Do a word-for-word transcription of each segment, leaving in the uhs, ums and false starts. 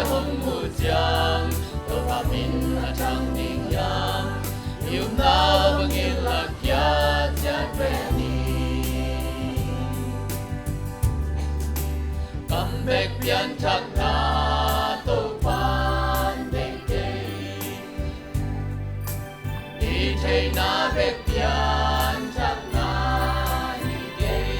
hong muh ciang, Topa min a thang ding hiam? I upna bangin lakhia ciat ve ni. Kam bek pianthakna Topan deih kei. I theihna bek pianthakna hi kei.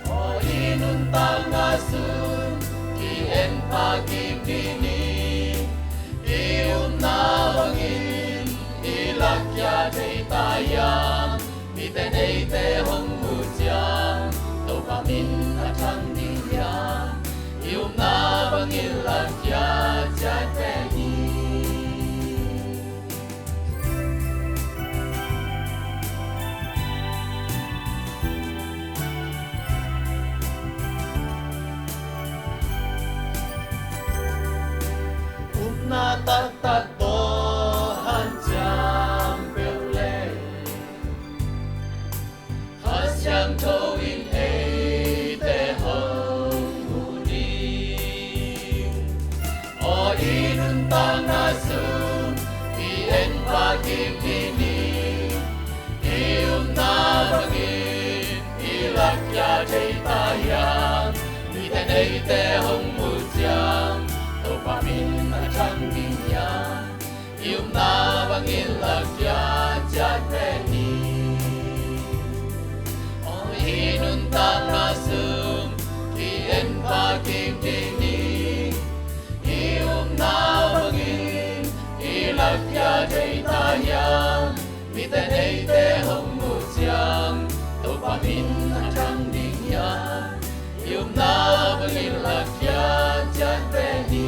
Aw, i nuntakna sung i en pha kik dih ni. I upna bangin i lakhia thei ta hiam? Mite neite hong muh ciang, Topa min a thang ding hiam? I upna bangin lakhia ciat ve ni. Upna taktak tawh hanciam peuh leh, Kha Siangtho in eite hong huh ding. Aw, i nuntakna sung i en pha kik dih ni. I upna bangin i lakhia thei ta hiam? Mite neite hong muh ciang, Topa min a thang ding hiam? I upna bangin lakhia ciat ve ni. Aw, i nuntakna sung i en pha kik dih ni. I upna bangin i lakhia thei ta hiam? Mite neite hong muh ciang, Topa min a thang ding hiam? I upna bangin lakhia ciat ve ni.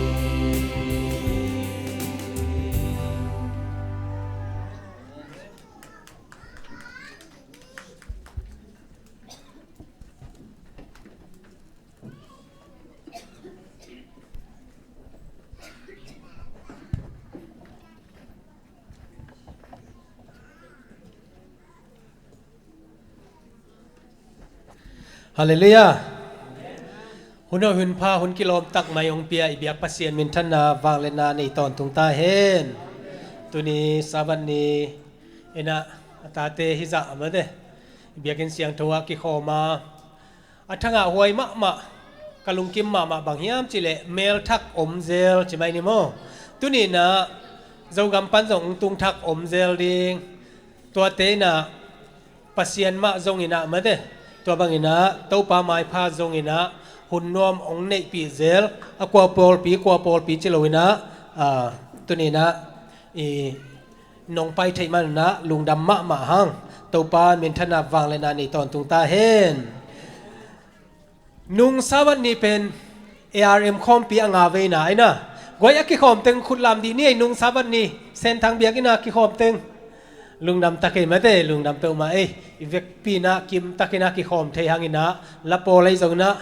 Halleluiah. Hun hoih hun pha, hun kilawm tak mai hong pia i biak Pasian minthanna vangliatna nei tawntung ta hen. Tuni Sabbath ni in ah a tate hizah mate, i biakinn siangtho ah kikhawm a, a thangah huai mahmah, ka lungkim mahmah bang hiam cih leh melthak om zel ci mai ni maw? Tuni in ah Zogam pan zong tung thak om zel ding. Tuate in ah Pasian mah zong in ah mate, tua bang in ah Topa maipha zong in ah hun nuam hong neihpih zel, a kua pawlpi, kua pawlpi ci lo in ah, ah, tuni in ah i nong pai theih man in ah lungdam mahmah hang. Topa minthanna vangliatna nei tawntung ta hen. Nung Sabbath ni pen A R M khawmpi a nga veina ahi na. Guai, a kikhawm teng khut lam dih ni ei, nung Sabbath ni Senthang biakinn a kikhawm teng. Lungdam tak ei mate, lungdam peuhmah ei. I vekpi in ah kim takin a kikhawm thei hang in ah, la pawl ahi zong in ah,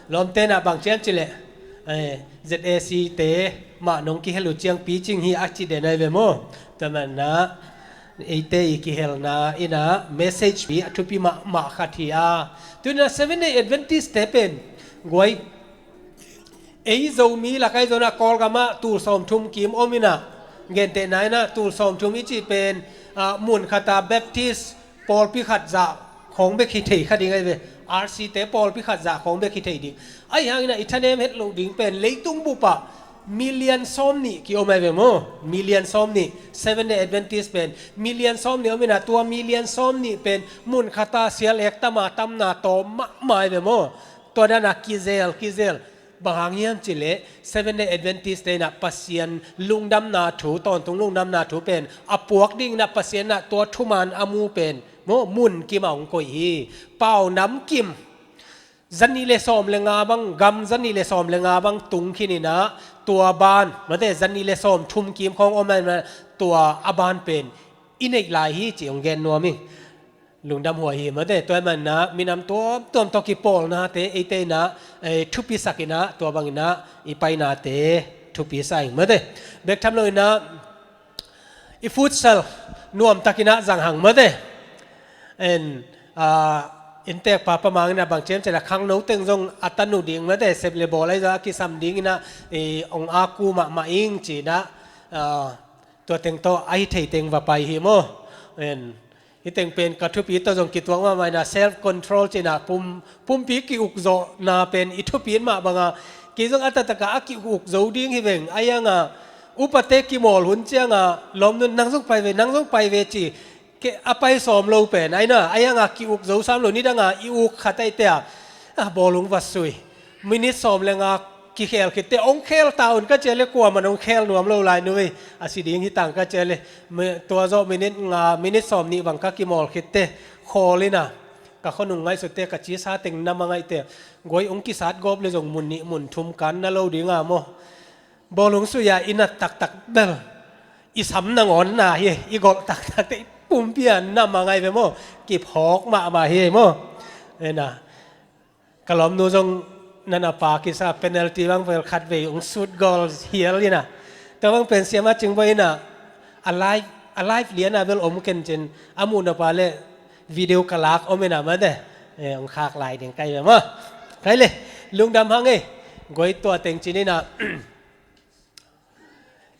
lawmte in ah bang ci hiam cih leh, eh, Z A C te mah nong kihel uh ciang picing hi a ci den ahi ve maw? Tua man in ah eite i kihelna in ah message pi a thupi mahmah khat hi a. Tu in ah Seventh Day Adventist te pen guai, ei Zomi lak ahi zong in ah Kawlgam ah tul sawmthum kim om in ah, gentehna in ah tul sawmthum i cih pen, ah, mun khat a Baptist pawlpi khat zah khawng bek hi thei kha ding ahi ve. R C te pawlpi khat zah khawng bek hi thei ding. Ahi hang in ah i thanem het loh ding pen leitung bup ah million sawmnih ki om ahi ve maw? Million sawmnih. Seventh Day Adventist pen million sawmnih om in ah, tua million sawmnih pen mun khat a sial ek tam a tamna tawm mahmah ahi ve maw? Tua dan a kizel, kizel. Bang hang hiam cih leh Seventh Day Adventist te in ah Pasian lungdamna thu, tawntung lungdamna thu pen a puak ding in ah Pasian in ah tua thuman a mu pen maw, mun kim a hong koih hi. Pau nam kim, zanih le sawm le nga bang, gam zanih le sawm le nga bang tung khin in ah, tua ban mate, zanih le sawmthum kim khawng om in ah, tua a ban pen i neih lai hi ci hong gen nuam hi. Lungdam huai hi mate. Tua ahih manin ah minam tuamtuam tawh kipawlnate eite in ah, eh, thupisak in ah, tua bang in ah i painate thupi sa ing mate. Bek tham lo in ah i futsal nuamtak in ah zang hang mate. En, ah, Inntek papa mang inah bang ciam cileh khangno teng zong a tanu ding mate, sep le bawl ahi zong a kisam ding inah, eh, ong aku mahmah ing ci inah, ah, tua teng tawh a hi thei teng va pai hi maw. En, hi teng pen ka thupi tawh zong kituak mahmah inah self control ci inah pum, pumpi ki-ukzawhna pen i thupi mah banga, kei zong a taktak a ki-ukzo ding hi veng, a ianga upate kimawl hun cianga lawmnun nang zong pai ve, nang zong pai ve ci, ke a pai sawm lo pen aina, a ianga ki-uk zo sam lo, nidanga i uk khat aite a, a bawlung va sui. Minit sawm le nga kikhel khitte, ong khel ta un ka cia le, kuaman ong khel nuam lo lai nu ei, a si ding hi tang ka cia le, mi-, tua zawh minit nga, minit sawm nih bang ka kimawl khitte, khawl ina, ka khonung ngaihsutte, ka cisa teng nam a ngaihte, guai ong kisat gawp le zong mun nih mun thum kan na lo dinga maw. Bawlung suia i nat taktak bel i sam nangawn na hi, i golh taktak te i pumpi a nam a ngai ve maw, kiphawk mahmah hi maw. Ena, ka lawmnu zong nana pa kisa penalty bang vel khat vei ong sut goal hial ina. Tua bang pen siama cing bo ina, a live, a live liana bel om ken cin, a muhna pa le video ka lak om ina mate. Eh, ong khak lai ding kai ve maw. Kai le, lungdam hang ei, guai tua teng cin ina.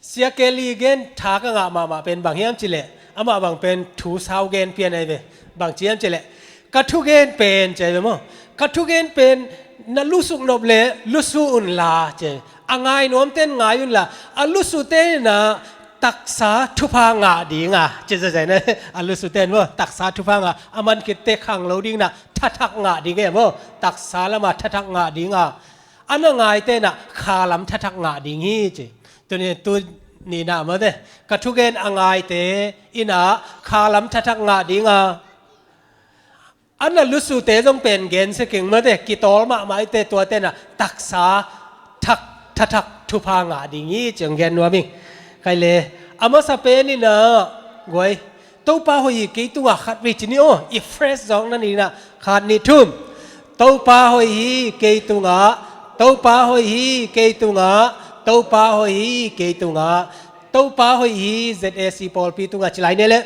Sia Kelly gen tha ka ngah mahmah pen bang hiam cileh, amah bang pen thu sau gen pian ai ve. Bang ci hiam cileh, ka thugen pen ci ai ve maw. Ka thugen pen na lusuk nop le lusu un la ci ai. A ngai nuam ten ngai un la, a lusu ten ina taksa thupha ngah dinga ci zazai na. A lusu ten maw taksa thupha ngah, a man khitte khang lo ding na thathak ngah ding e maw. Taksa lama thathak ngah dinga, a na ngaite na khalam thathak ngah ding hi ci. Tuni, tuni na mate, ka thugen a ngaite ina khalam thathak ngah dinga, a na lusute zong pen gen se keng mate, kitawl mahmah ite tuate na taksa thak, thathak thupha ngah ding hi ci ong gen nuam ing. Kai le, a masa pen ina, guai, Topa hoih hi kei tungah khat vei ci ni aw, i fresh zawk na ni na, khat nih thum. Topa hoih hi kei tungah, Topa hoih hi kei tungah, Topa hoih hi kei tungah, Topa hoih hi Z A C pawlpi tungah ci lai ne le.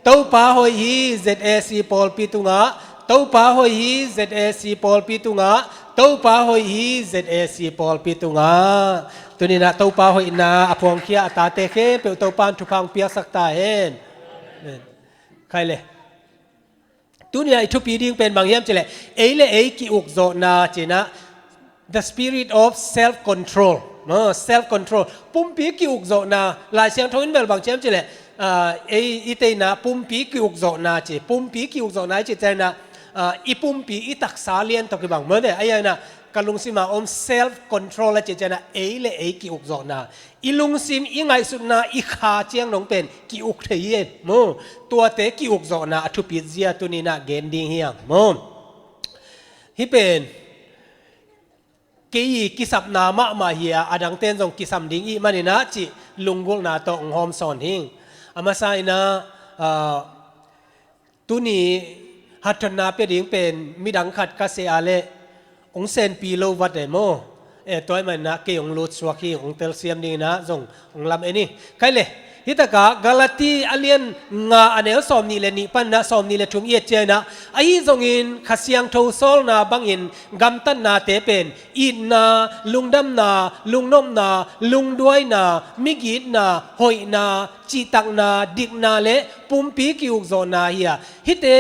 Topa hoih hi Z A C pawlpi tungah, Topa hoih hi Z A C pawlpi tungah, Topa hoih hi Z A C pawlpi tungah. Tuni na Topa hoihna a phuangkhia a tate khempeuh Topa in thupha ong piaksak ta hen. Amen. Khai le. Tuni a i thupi ding pen bang hiam cileh, ei le ei ki-ukzawhna cina, the spirit of self control. Maw, self control. Pumpi ki-ukzawhna, Lai Siangtho in bel bang ci hiam cileh, ah, ei i teina pumpi ki-ukzawhna ci, pumpi ki-ukzawhna i ci ciangina, ah, i pumpi i taksa lian tawh kibang mawte, a iana ka lungsima om self control a ci ciangina ei le ei ki-ukzawhna. I lungsim, i ngaihsutna, i kha ciang nong pen ki-uk thei hi e maw. Tuate ki-ukzawhna a thupit zia tuni na gen ding hiang maw. Hi pen kei i kisapna mahmah hi a, a dangten zong kisam ding i manina cih lunggulhna tawh ong hawm sawn hing. A masa ina, ah, tuni hatthonna pia ding pen midang khat ka seh a le ong senpi lo vat e maw. E, tua i manina kei ong lutsuak hi, ong telsiam dingina zong ong lam e ni. Khai le, hitaka Galati a lian nga a neu sawm nih le nih panna sawm nih le thum i et ciangina, ahi zongin Kha Siangtho sawlna bangin gamtatnate pen itna, lungdamna, lungnopna, lungduaina, migitna, hoihna, cihtakna, dikna le pumpi ki-ukzawhna hi a. Hite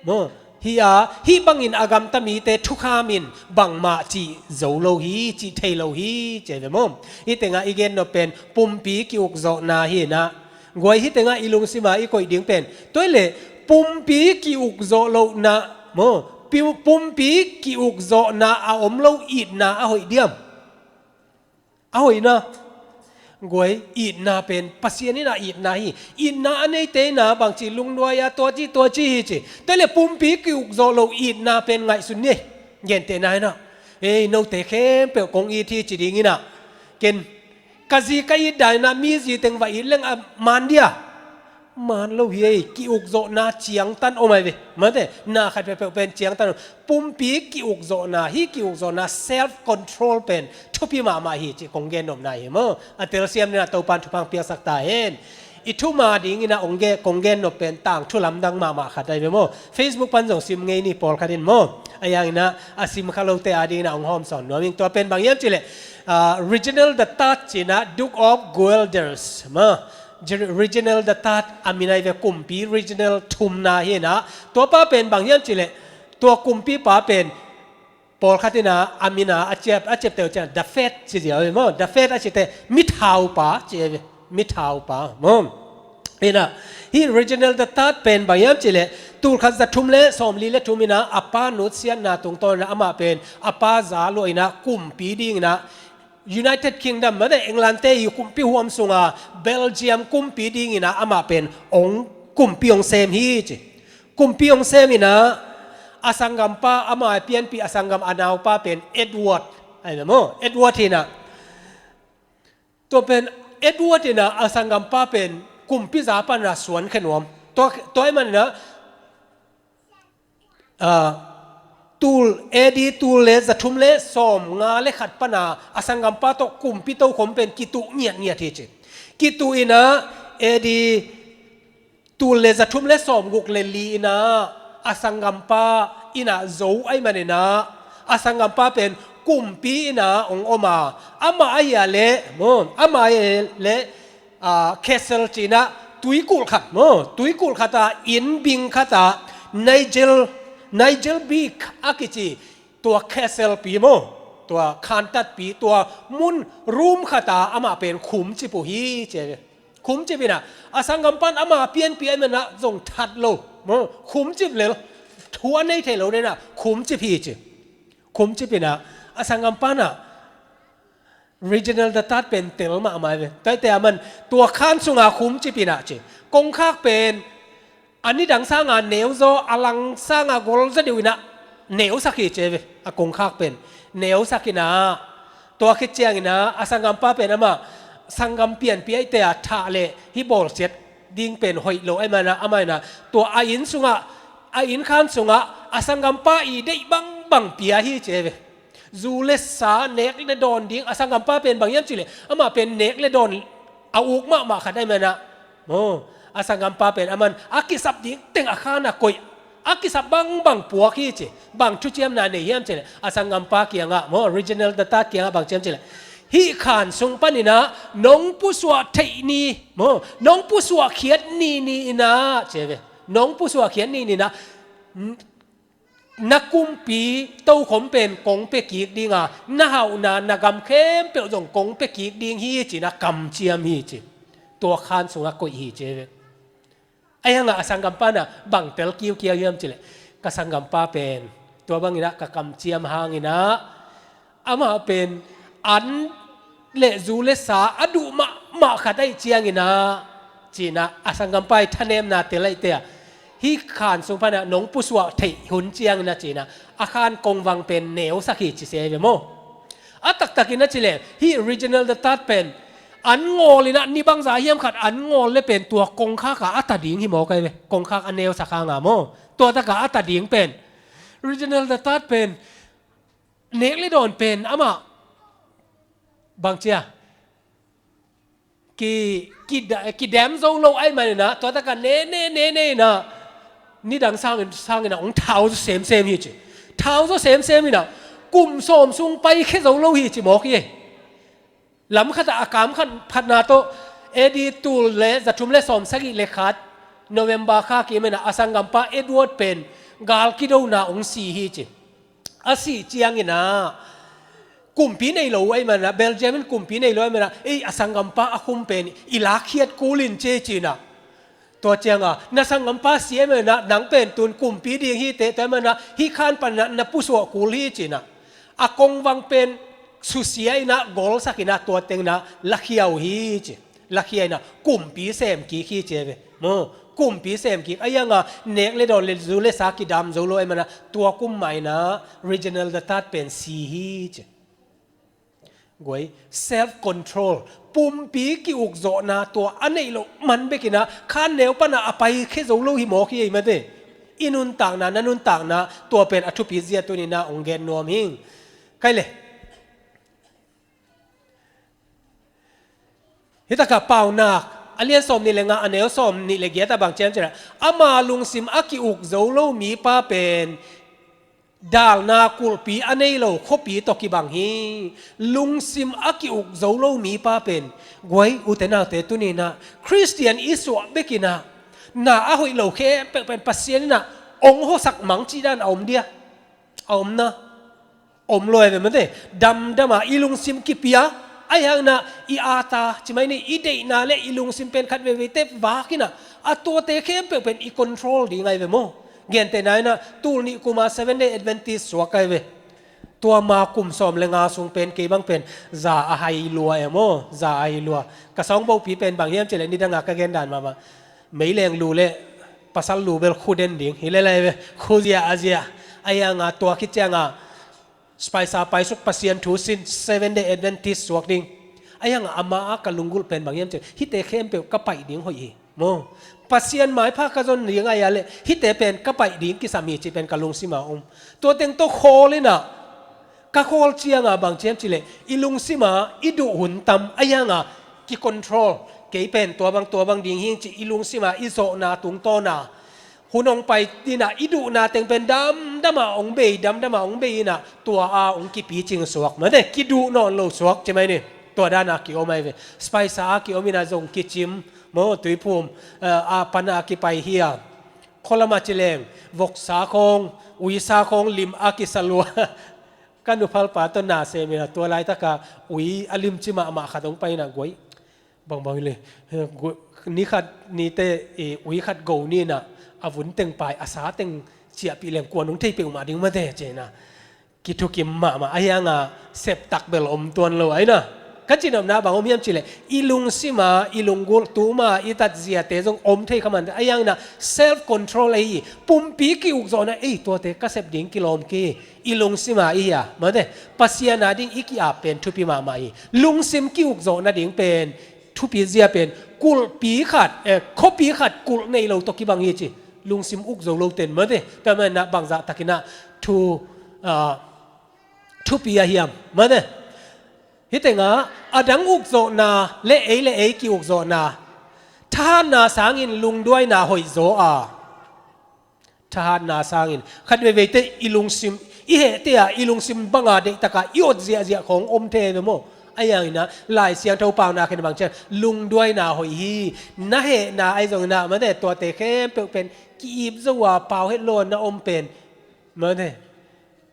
maw, hi a, hih bangin a gamta mite thukham in bangmah cih zo lo hi, cih thei lo hi, ci ve maw. Hih tengah i gen nop pen pumpi ki-ukzawhna hi na. Guai, hih tengah i lungsima i koih ding pen, tua i le pumpi ki-ukzawh lohna maw, pi-, pumpi ki-ukzawhna a om lo itna a hoih diam? A hoihna. Guai, itna pen Pasian ina itna hi. Itna a neite ina bangci lungduai a tuaci tuaci hi ci. Tua le pumpi ki-ukzawh lo itna pen ngaihsun ni. Gentehna ina, ei, note khempeuh kong it hi ci dingina, ken ka zi ka it danina mi zi teng va it leng a man dia? Man lo hi ei, ki-ukzawhna ciangtan om ai ve. Mate, na khat peuhpeuh pen ciangtan om. Pumpi ki-ukzawhna, hih ki-ukzawhna self control pen thupi mahmah hi cih kong gen nopna hi maw. A telsiam dingina Topan thupha ong piaksak ta hen. I thuma dingin ah hong gen, kong gen nop pen tangthu lamdang mahmah khat ahi ve maw. Facebook pan zong sim ngei ni pawlkhat in maw. Ahi hangin ah a sim kha lote adingin ah hong hawmsawn nuam ing. Tua pen bang hiam cih leh, ah, Reginald the Third ci-in ah Duke of Guelders maw. Reginald the Third a min ahi ve, kumpi Reginald thumna hi-in ah. Tua pa pen bang hiam cih leh, tua kumpipa pen pawlkhat in ah a min ah a ciap, a ciapteh uh ciang the fat ci ziau hi maw. The fat a cihte mithaupa ci hi ve. Mithaupa maw. Hi-in ah, hih Reginald the Third pen bang hiam cih leh, tul khat za thum le sawmli le thum in ah a pa nutsiatna tungtawn in ah amah pen a pa za luah in ah kumpi dingin ah United Kingdom, mate, England te i kumpi huam sunga Belgium kumpi dingin ah amah pen hong, kumpi hong sem hi ci. Kumpi hong sem in ah, a sanggampa, amah a pianpih a sanggam a naupa pen Edward ahi ve maw. Edward hi-in ah, tua pen Edward in ah a sanggampa pen kumpi za pan ah suan khia nuam. Tua, tua ahih manin ah, ah, tul, A D tul le za thum le sawmnga le khat pan ah a sanggampa tawh kumpi tokhom pen kituh ngiatngiat hi ci. Kituh in ah A D tul le za thum le sawmguk le li in ah a sanggampa in ah zo ahih manin ah a sanggampa pen kumpi in ah hong om a, amah ahih leh maw, amah ahih leh, ah, castle ci-in ah tuikulh khat maw, tuikulh khat ah, inn bing khat ah, Nigel, Nigel Beak a kici tua castle pi maw, tua khantatpi, tua mun room khat ah amah pen khumcip uh hi ci hi ve. Khumcip in ah, a sanggampa in amah pianpih ahih manin ah zong that lo maw, khumcip lel, thu a nei thei lo dingin ah khumcip hi ci. Khumcip in ah, a sanggampa in ah Reginald the Third pen tel mahmah hi ve. Tua ahih ciangin tua khan sunga khumcip in ah ci. Kongkhak pen a nidang sanga neuzaw, a lang sanga golzaw deuh in ah neusak hi ci hi ve. A kongkhak pen neusak in ah, tua khit ciangin ah a sanggampa pen amah sanggam pianpih ahih ciangin thah le hih bawlsiat ding pen hoih lo ahih manin ah, amah in ah tua a inn sungah, a inn khan sungah a sanggampa i deih bangbang pia hi ci hi ve. Zu le sa, nek le dawn ding, a sanggampa pen bang hiam cih leh amah pen nek le dawn a uk mahmah khat ahih manin ah maw, a sanggampa pen aman a kisap ding teng a khan ah koih, a kisap bangbang puak hi ci. Bang thuciamna nei hiam cih leh, a sanggampa kiangah maw, Reginald the Third kiangah bang ci hiam cih leh, hih khan sung panin ah nong pusuah theih ni maw, nong pusuah khiat ni ni in ah ci hi ve. Nong pusuah khiat ni ni in ah na kumpi tokhom pen kong pia kik ding a, na hauhna, na gam khempeuh zong kong pia kik ding hi ci-in ah kamciam hi ci. Tua khan sungah koih hi ci hi ve. Ahi hangin ah a sanggampa in ah bang tel kiukiau hiam cih leh, ka sanggampa pen tua bangin ah ka kamciam hangin ah amah pen an le zu le sa a duh mahmah khat ahih ciangin ah, ci-in ah a sanggampa i thanemna tel ahih ciangin ah, hih khan sung panin ah nong pusuah theih hun ciangin ah ci-in ah a khan kongvang pen neusak hi ci se ve maw. A taktakin a cih leh hih Reginald the Third pen an ngawl in ah, ni bangzah hiam khat an ngawl le pen tua kongkhak ah a ta ding hi mawk ahi ve. Kongkhak a neusak hang a maw, tua tak ah a ta ding pen Reginald the Third pen nek le dawn pen amah bang ci a, ki, ki da, kidem zo lo ahih manin ah, tua tak ah ne ne ne ne in ah, nidang sangin, sangin ah hong thau zaw semsem hi ci. Thau zaw semsem in ah kum sawm sung paikhia zo lo hi ci mawk hi. Lam khat ah a kam khat phatna tawh, A D tul le za thum le sawmsagih le khat November kha kim in ah a sanggampa Edward pen gal kidona hong si hi ci. A sih ciangin ah kumpi nei lo ahih manin ah, Belgium in kumpi nei lo ahih manin ah, ei, a sanggampa a khum pen i lakkhiat kul in ci ci-in ah, tua ciangin ah na sanggampa si ahih manin ah nang pen tun kumpi ding hi teh, tua ahih manin ah hih khan panin ah na pusuah kul hi ci-in ah, a kongvang pen susia in ah golsak in ah tua teng in ah lakhia uh hi ci. Lakhia in ah kumpi sem kik hi ci hi ve maw. Kumpi sem kik, ahi hangin ah nek le dawn le zu le sa kidam zo lo ahih manin ah tua kum mah in ah Reginald the Third pen si hi ci. Guai, self control, pumpi ki-ukzawhna tua a neih loh man bekin ah khan neu pan ah a paikhia zo lo hi mawk hi ei mate. I nuntakna, na nuntakna tua pen a thupi zia tuni-in ah hong gen nuam hing. Kai le. Hih tak ah paunak A lian sawm nih le nga, a neu sawm nih le giat ah bang ci hiam cih leh, ama lungsim a ki-uk zo lo mipa pen dalna kulhpi a nei lo khuapi tawh kibang hi. Lungsim a ki-uk zo lo mipa pen, guai, ute naute, tuni-in ah Khristian i suah bek in ah na a hoih lo khempeuh pen Pasian in ah hong hosak mang cih dan a om dia? A om na. Om lo e ve mate. Damdam a i lungsim kipia, ahih hangin ah i ata, ci mai ni, i deihna le i lungsim pen khat veve teh vak in ah, a tuate khempeuh pen i control ding ahi ve maw. Gentehna in ah, tul nih kum a Seventh Day Adventist suak ahi ve. Tua ma kum sawm le nga sung pen kei bang pen za a hai lua e maw, za a hai lua. Ka sawng bohpi pen bang hiam cih leh, nidang a ka gen dan mahmah, meileng lu le pasal lu bel khu den ding hi lel ahi ve. Khu zia a zia. Ahih hangin ah tua khit ciangin ah Spicer paisuk, Pasian thu sin, Seventh Day Adventist suak ding. Ahih hangin ah ama a ka lunggulh pen bang hiam cih leh, hihte khempeuh ka paih ding hoih hi maw. Pasian maipha ka zon ding ahih leh hihte pen ka paih ding kisam hi cih pen ka lungsim ah om. Tua teng tawh khawl in ah, ka khawl ciangin bang ci hiam cih leh, i lungsim ah i duh hun tam, ahih hangin ah ki-control. Kei pen tua bang tua bang ding hi ing cih i lungsim ah i zawhna tungtawn a, hun hong pai in ah i duhna teng pen damdam a hong bei, damdam a hong bei in ah tua a hong kipicing suak mate, kiduh nawn lo suak ci mai ni. Tua dan a ki-om ahi ve. Spicer a ki-om in ah zong kicim maw, Tuiphum, eh, a pan a kipai hi a. Khualam a ci leng, voksa khawng, uisa khawng lim a kisa lua. Ka nuphalpa tawh na sem in ah, tua laitak a ui a limci mahmah khat hong pai in ah, guai, bangbang le, eh, gu-, ni khat nite, eh, ui khat go ni in ah, a vun teng pai, a sa teng ciahpih leng kuan hong thei peuhmah ding mate, ci in ah kithukim mahmah. Ahih hangin ah septak bel om tuan lo ahi na. Ka cinopna bang om hiam cih leh, i lungsim ah, i lunggulh, tuma i tatziate zong om thei kha man, ahih hangin ah self control ahi hi. Pumpi ki-ukzawhna, ei, tuate ka sep ding kilawm kei, i lungsim ah i hi a mate, Pasian a ding i ki-ap pen thupi mahmah hi. Lungsim ki-ukzawh nading pen thupi zia pen kulhpi khat, eh, khuapi khat kulh nei lo tawh kibang hi ci. Lungsim uk zo lo ten mate, tua manin ah bangzah takin ah thu, ah, thupi a hiam mate. Hih teng ah a dang ukzawhna le ei le ei ki-ukzawhna, thahatna sangin lungduaina hoihzaw a, thahatna sangin khat veivei teh i lungsim, i hehte a i lungsim bang a deihtak a i ot ziahziah khawng om thei ve maw. Ahih hangin ah Lai Siangtho paunak in bang ci hiam, lungduaina hoih hi. Na hehna ahi zongin ah mate, tuate khempeuh pen ki-ip zo a, pau het lo a na om pen mate,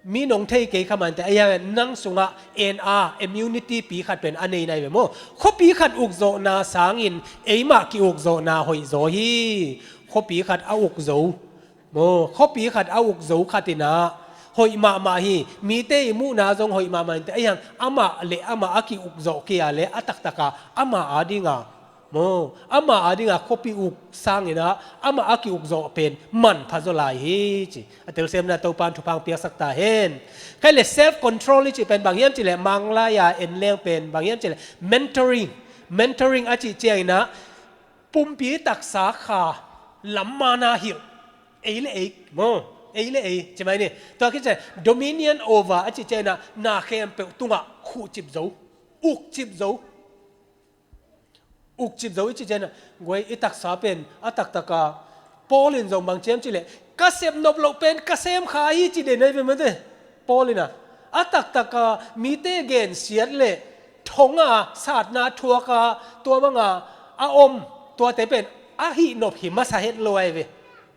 mi nong thei kei kha man teh, ahih hangin nang sungah en a, immunity pi khat pen a nei na hi ve maw. Khuapi khat ukzawhna sangin eimah ki-ukzawhna hoihzaw hi. Khuapi khat a ukzo maw, khuapi khat a ukzo khat in ah hoih mahmah hi. Mite i muhna zong hoih mahmah in teh, ahih hangin amah le amah a ki-ukzawh kei a leh a taktak a amah a ding a maw, amah a ding a khuapi uk sangin ah amah a ki-ukzawh pen manpha zaw lai hi ci. A telsiamna Topa'n thupha hong piaksak ta hen. Kei le self control i cih pen bang hiam cih leh, Manglai a en leng pen bang hiam cih leh, mentoring. Mentoring a cih ciangin ah pumpi taksa kha lam man a hilh, ei le ei maw, ei le ei ci mai ni. Tua khit ciang dominion over a cih ciangin ah na khempeuh tungah khuhcip zo, ukcip zo. Ukcip zo i cih ciangin ah, guai, i taksa pen a taktak a, Paul in zong bang ci hiam cih leh, ka sep nop loh pen ka sem kha hi ci den ahi ve mate. Paul in ah, a taktak a mite gensiat le thong a satna thuak a, tua bang a a om, tuate pen a hih nop hi masa het lo ahi ve.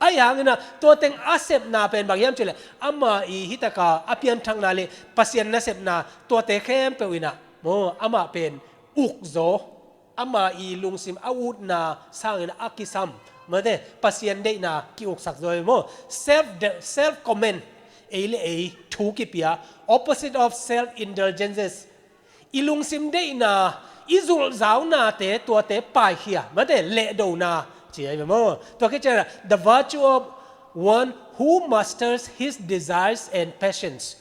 Ahih hangin ah tua teng a sepna pen bang hiam cih leh, ama i hih tak a a pianthakna le Pasian nasepna, tuate khempeuh in ah maw, amah pen ukzaw, ama i lungsim a utna sangin a kisam mate, Pasian deihna ki-uksak zaw hi maw. Self de-, self command, ei le ei thu kipia, opposite of self indulgences. I lungsim deihna, i zulhzaunate, tuate paikhia mate, lehdona ci ahi ve maw. Tua khit ciangin ah, the virtue of one who masters his desires and passions.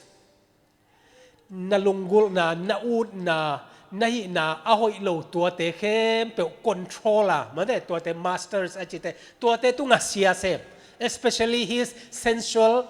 Na lunggulhna, na utna, na hihna a hoih lo tuate khempeuh control a mate, tuate masters a cite, tuate tungah sia sem, especially his sensual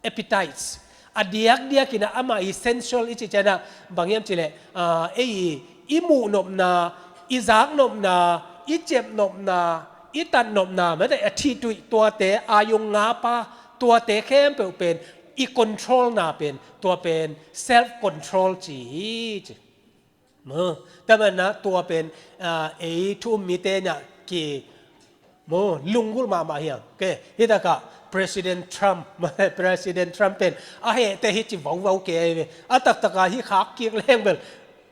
appetites. A diakdiakin ah amah i sensual i cih ciangin ah bang hiam cih leh, ah, ei i muh nopna, i zak nopna, I cep nopna, i tat nopna, mate, a thih tuih tuate, a yung nga pa tuate khempeuh pen i control na pen, tua pen self control ci hi ci. Mo, tua manin ah tua pen, ah, ei thu um mite ina ki, mo, lunggulh mahmah hi hang. Okay, hi takah President Trump, President Trump pen a hehte hi ci vauvau kei ve. A taktakah hi khak kik leng bel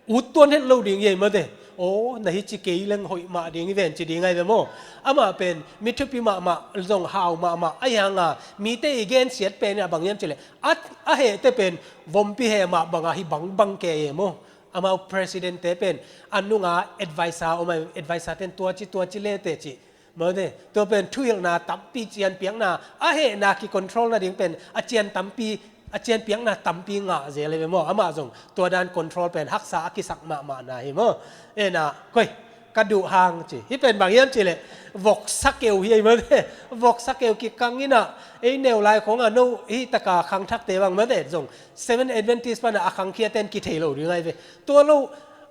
ut tuan het lo ding hi ei, mate. Aw, na hi ci kei leng hoih mah ding hi ven ci ding ai ve maw. Amah pen mi thupi mahmah, zong hau mahmah, ahi hanga mite i gensiat pen a bang hiam cileh, a, a hehte pen vompi heh mah banga hi bangbang kei e maw. Amau president te pen a nunga advisor om ai, advisor ten tua ci, tua ci le teh ci. Mate, tua pen thuhilhna tampi cianpiakna, a hehna ki control nading pen a cian tampi, a cianpiakna tampi ngah zel hi ve maw. Amah zong tua dan control pen haksa a kisak mahmahna hi maw. Ena, koi, ka duh hang ci. Hi pen bang hiam cileh, voksa keu hi ei, mate. Voksa keu kikang ina, ei neu lai khonga no hi taka khangthakte bang, mate, zong Seven Adventist pana a khangkhia ten kithei lo ding ai ve. Tua lo,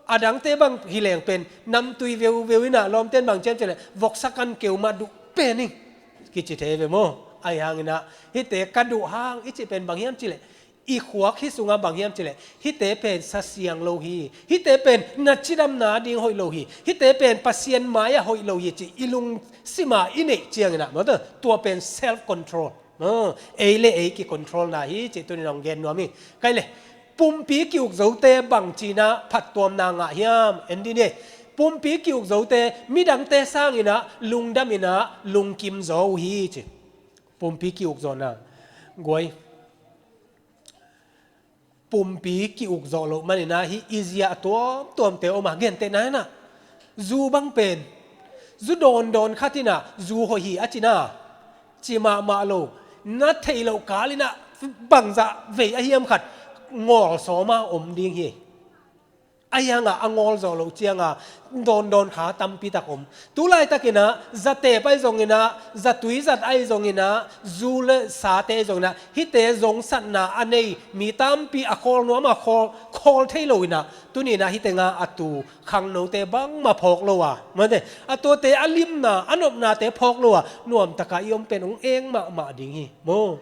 a dangte bang hi leng pen namtui veuveu ina lawmten bang ciam cileh, voksa kan keu mah duh pen ing kici thei ve maw. Ahi hangin ah hite ka duh hang i cih pen bang hiam cileh, i khuak hi sunga bang hiam cileh, hite pen sa siang lo hi. Hite pen na cidamna ding hoih lo hi. Hite pen Pasian mai-ah hoih lo hi ci i lungsima i neih ciangin ah, mate, tua pen self control. Aw, ei le ei ki control na hi cih tunin hong gen nuam hi. Kai le, pumpi ki-uk zote bang cina phattuamna ngah hiam? En dih ni. Pumpi ki-uk zote midangte sangin ah lungdamin ah lungkim zaw uh hi ci. Pumpi ki-uk zawhna. Guai. Pumpi ki-uk zawh loh manin ah hih i zia a tuamtuamte om a, gentehna in ah zu bang pen, zu dawndawn khat in ah zu hoih hi a cina, ci mahmah lo, na theih loh kal in ah bangzah vei a hiam khat ngawl sawma om ding hi. Ahi hangah a ngawl zawh loh cianga dawndawn kha tampi tak om. Tu laitakin ah zatep ahi zongin ah, zatui zat ahi zongin ah, zu le sate ahi zongin ah, hihte zongsatna a nei mi tampi a khawl nuam a, khawl, khawl thei lo in ah, tuni in ah hih tenga a tu khangnote bangmah phawk lo a, mate, a tuate a limna, a nopnate phawk lo a, nuamtaka i om pen hong eng mahmah ding hi maw.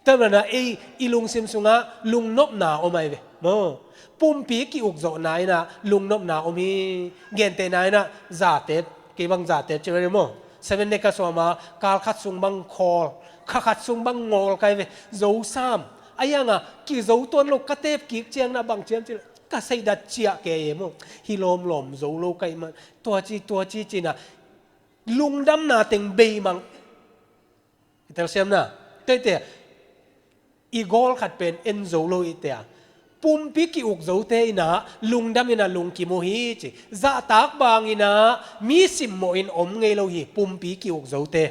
Tua manin ah ei i lungsim sungah lungnopna om ai ve maw. Pumpi ki-uk zawhna in ah lungnopna om hi. Gentehna in ah zatep, kei bang zatep ci ve maw. Seven Day ka sawm a, kal khat sung bang khawl, kha khat sung bang ngawl kai ve. Zo sam. Ahi hanga kizo tuan lo ka tep kik ciang in ah bang ciam cileh, ka seidat ciah kei e maw. Hi lawmlawm zo lo kai man. Tua ci, tua ci cina lungdamna teng beimang. I telsiamna, teite, i gawl khat pen en zo lo i tea. Pumpi ki-uk zote in ah lungdam in ah lungkim uh hi ci. Zahtak bang in ah mi simmawh in om ngei lo hi, pumpi ki-uk zote.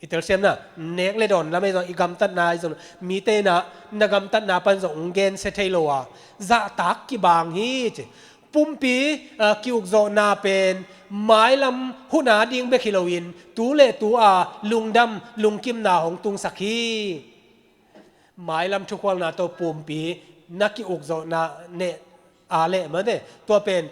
I telsiamna, nek le dawn lam ahi zong, i gamtatna ahi zong, mite in ah na gamtatna pan zong hong gensia thei lo a, zahtak kibang hi ci. Pumpi, ah, ki-uk zawhna pen mailam hun a ding bek hi loin, tu le tu a lungdam lungkimna hong tungsak hi. Mailam thukhualna tawh pumpi na ki-uk zawhna neh a leh mate, tua pen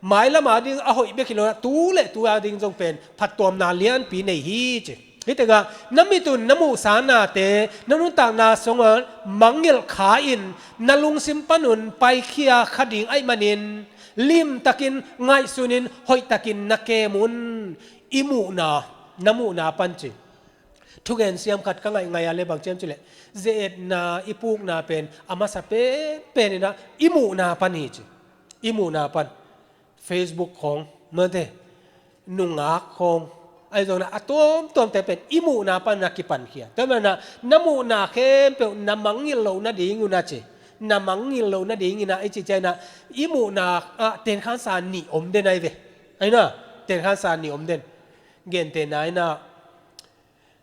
mailam a ding a hoih bek hi lo a, tu le tu a ding zong pen phattuamna lianpi nei hi ci. Hih tengah na mit un na muhsa nate na nuntakna sungah mangngilh kha in, na lungsim panun paikhia kha ding ahih manin limtakin ngaihsunin hoihtakin na kem un. I muhna, na muhna pan ci. Thugen siam khat ka ngaihngaih a le bang ciam cileh, ze-etna i pukna pen a masa penpen in ah i muhna pan hi ci. I muhna pan. Facebook khawng, mate, nungak khawng, ahi zongin ah a tuamtuamte pen i muhna pan a kipankhia. Tua manin ah na muhna khempeuh na mangngilh loh nading un a ci. Na mangngilh loh nadingin ah i cih ciangin ah i muhna ah tenkhansa nih om den ai ve. Ahi na, tenkhansa nih om den. Gentehna in ah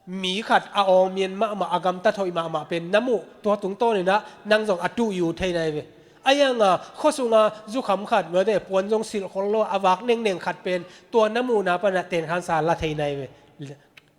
mi khat a awngmian mahmah, a gamtat hoih mahmah pen na muh, tua tungtawnin ah nang zong a tuh yu thei nai ve. Ahi hanga khuasunga zukham khat, mate, puan zong silh khol lo a vak nengneng khat pen tua na muhna pan ah tenkhansa la thei nai ve.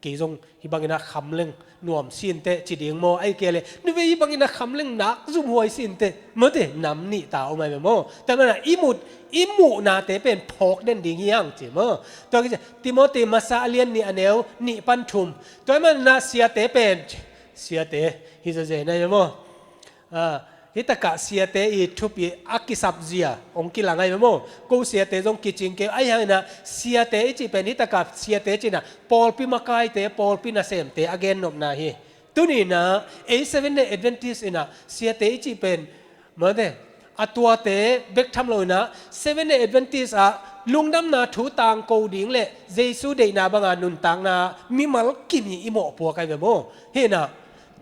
Kei zong hih bangin a kham leng nuam sinteh ci ding maw? Ahih kei leh nuvei hih bangin a kham leng nak zumhuai sinteh, mawte, nam nih ta om ai ve maw? Tua manin a i mut, i muhnate pen phawk den ding hi hang ci maw? Tua ki ci, Timoti masa a lian nih a neu nih pan thum. Tua manin a siate pen, siate hi zazen ai ve maw? Ah, hih takah siate i thupi a kisap zia hong kilang ai ve maw? Ko siate zong kicing kei, ahih hangin a siate i cih pen hih takah siate cih na pawlpi makaite, pawlpi nasemte a gennopna hi. Tuni in a ei Seventh Day Adventist in a siate i cih pen, mawte, a tuate bek tham lo in a Seventh Day Adventist ah lungdamna thu tangko ding le Jesu deihna banga nuntakna mimal kim hi i mawhpuak ai ve maw? Hi in a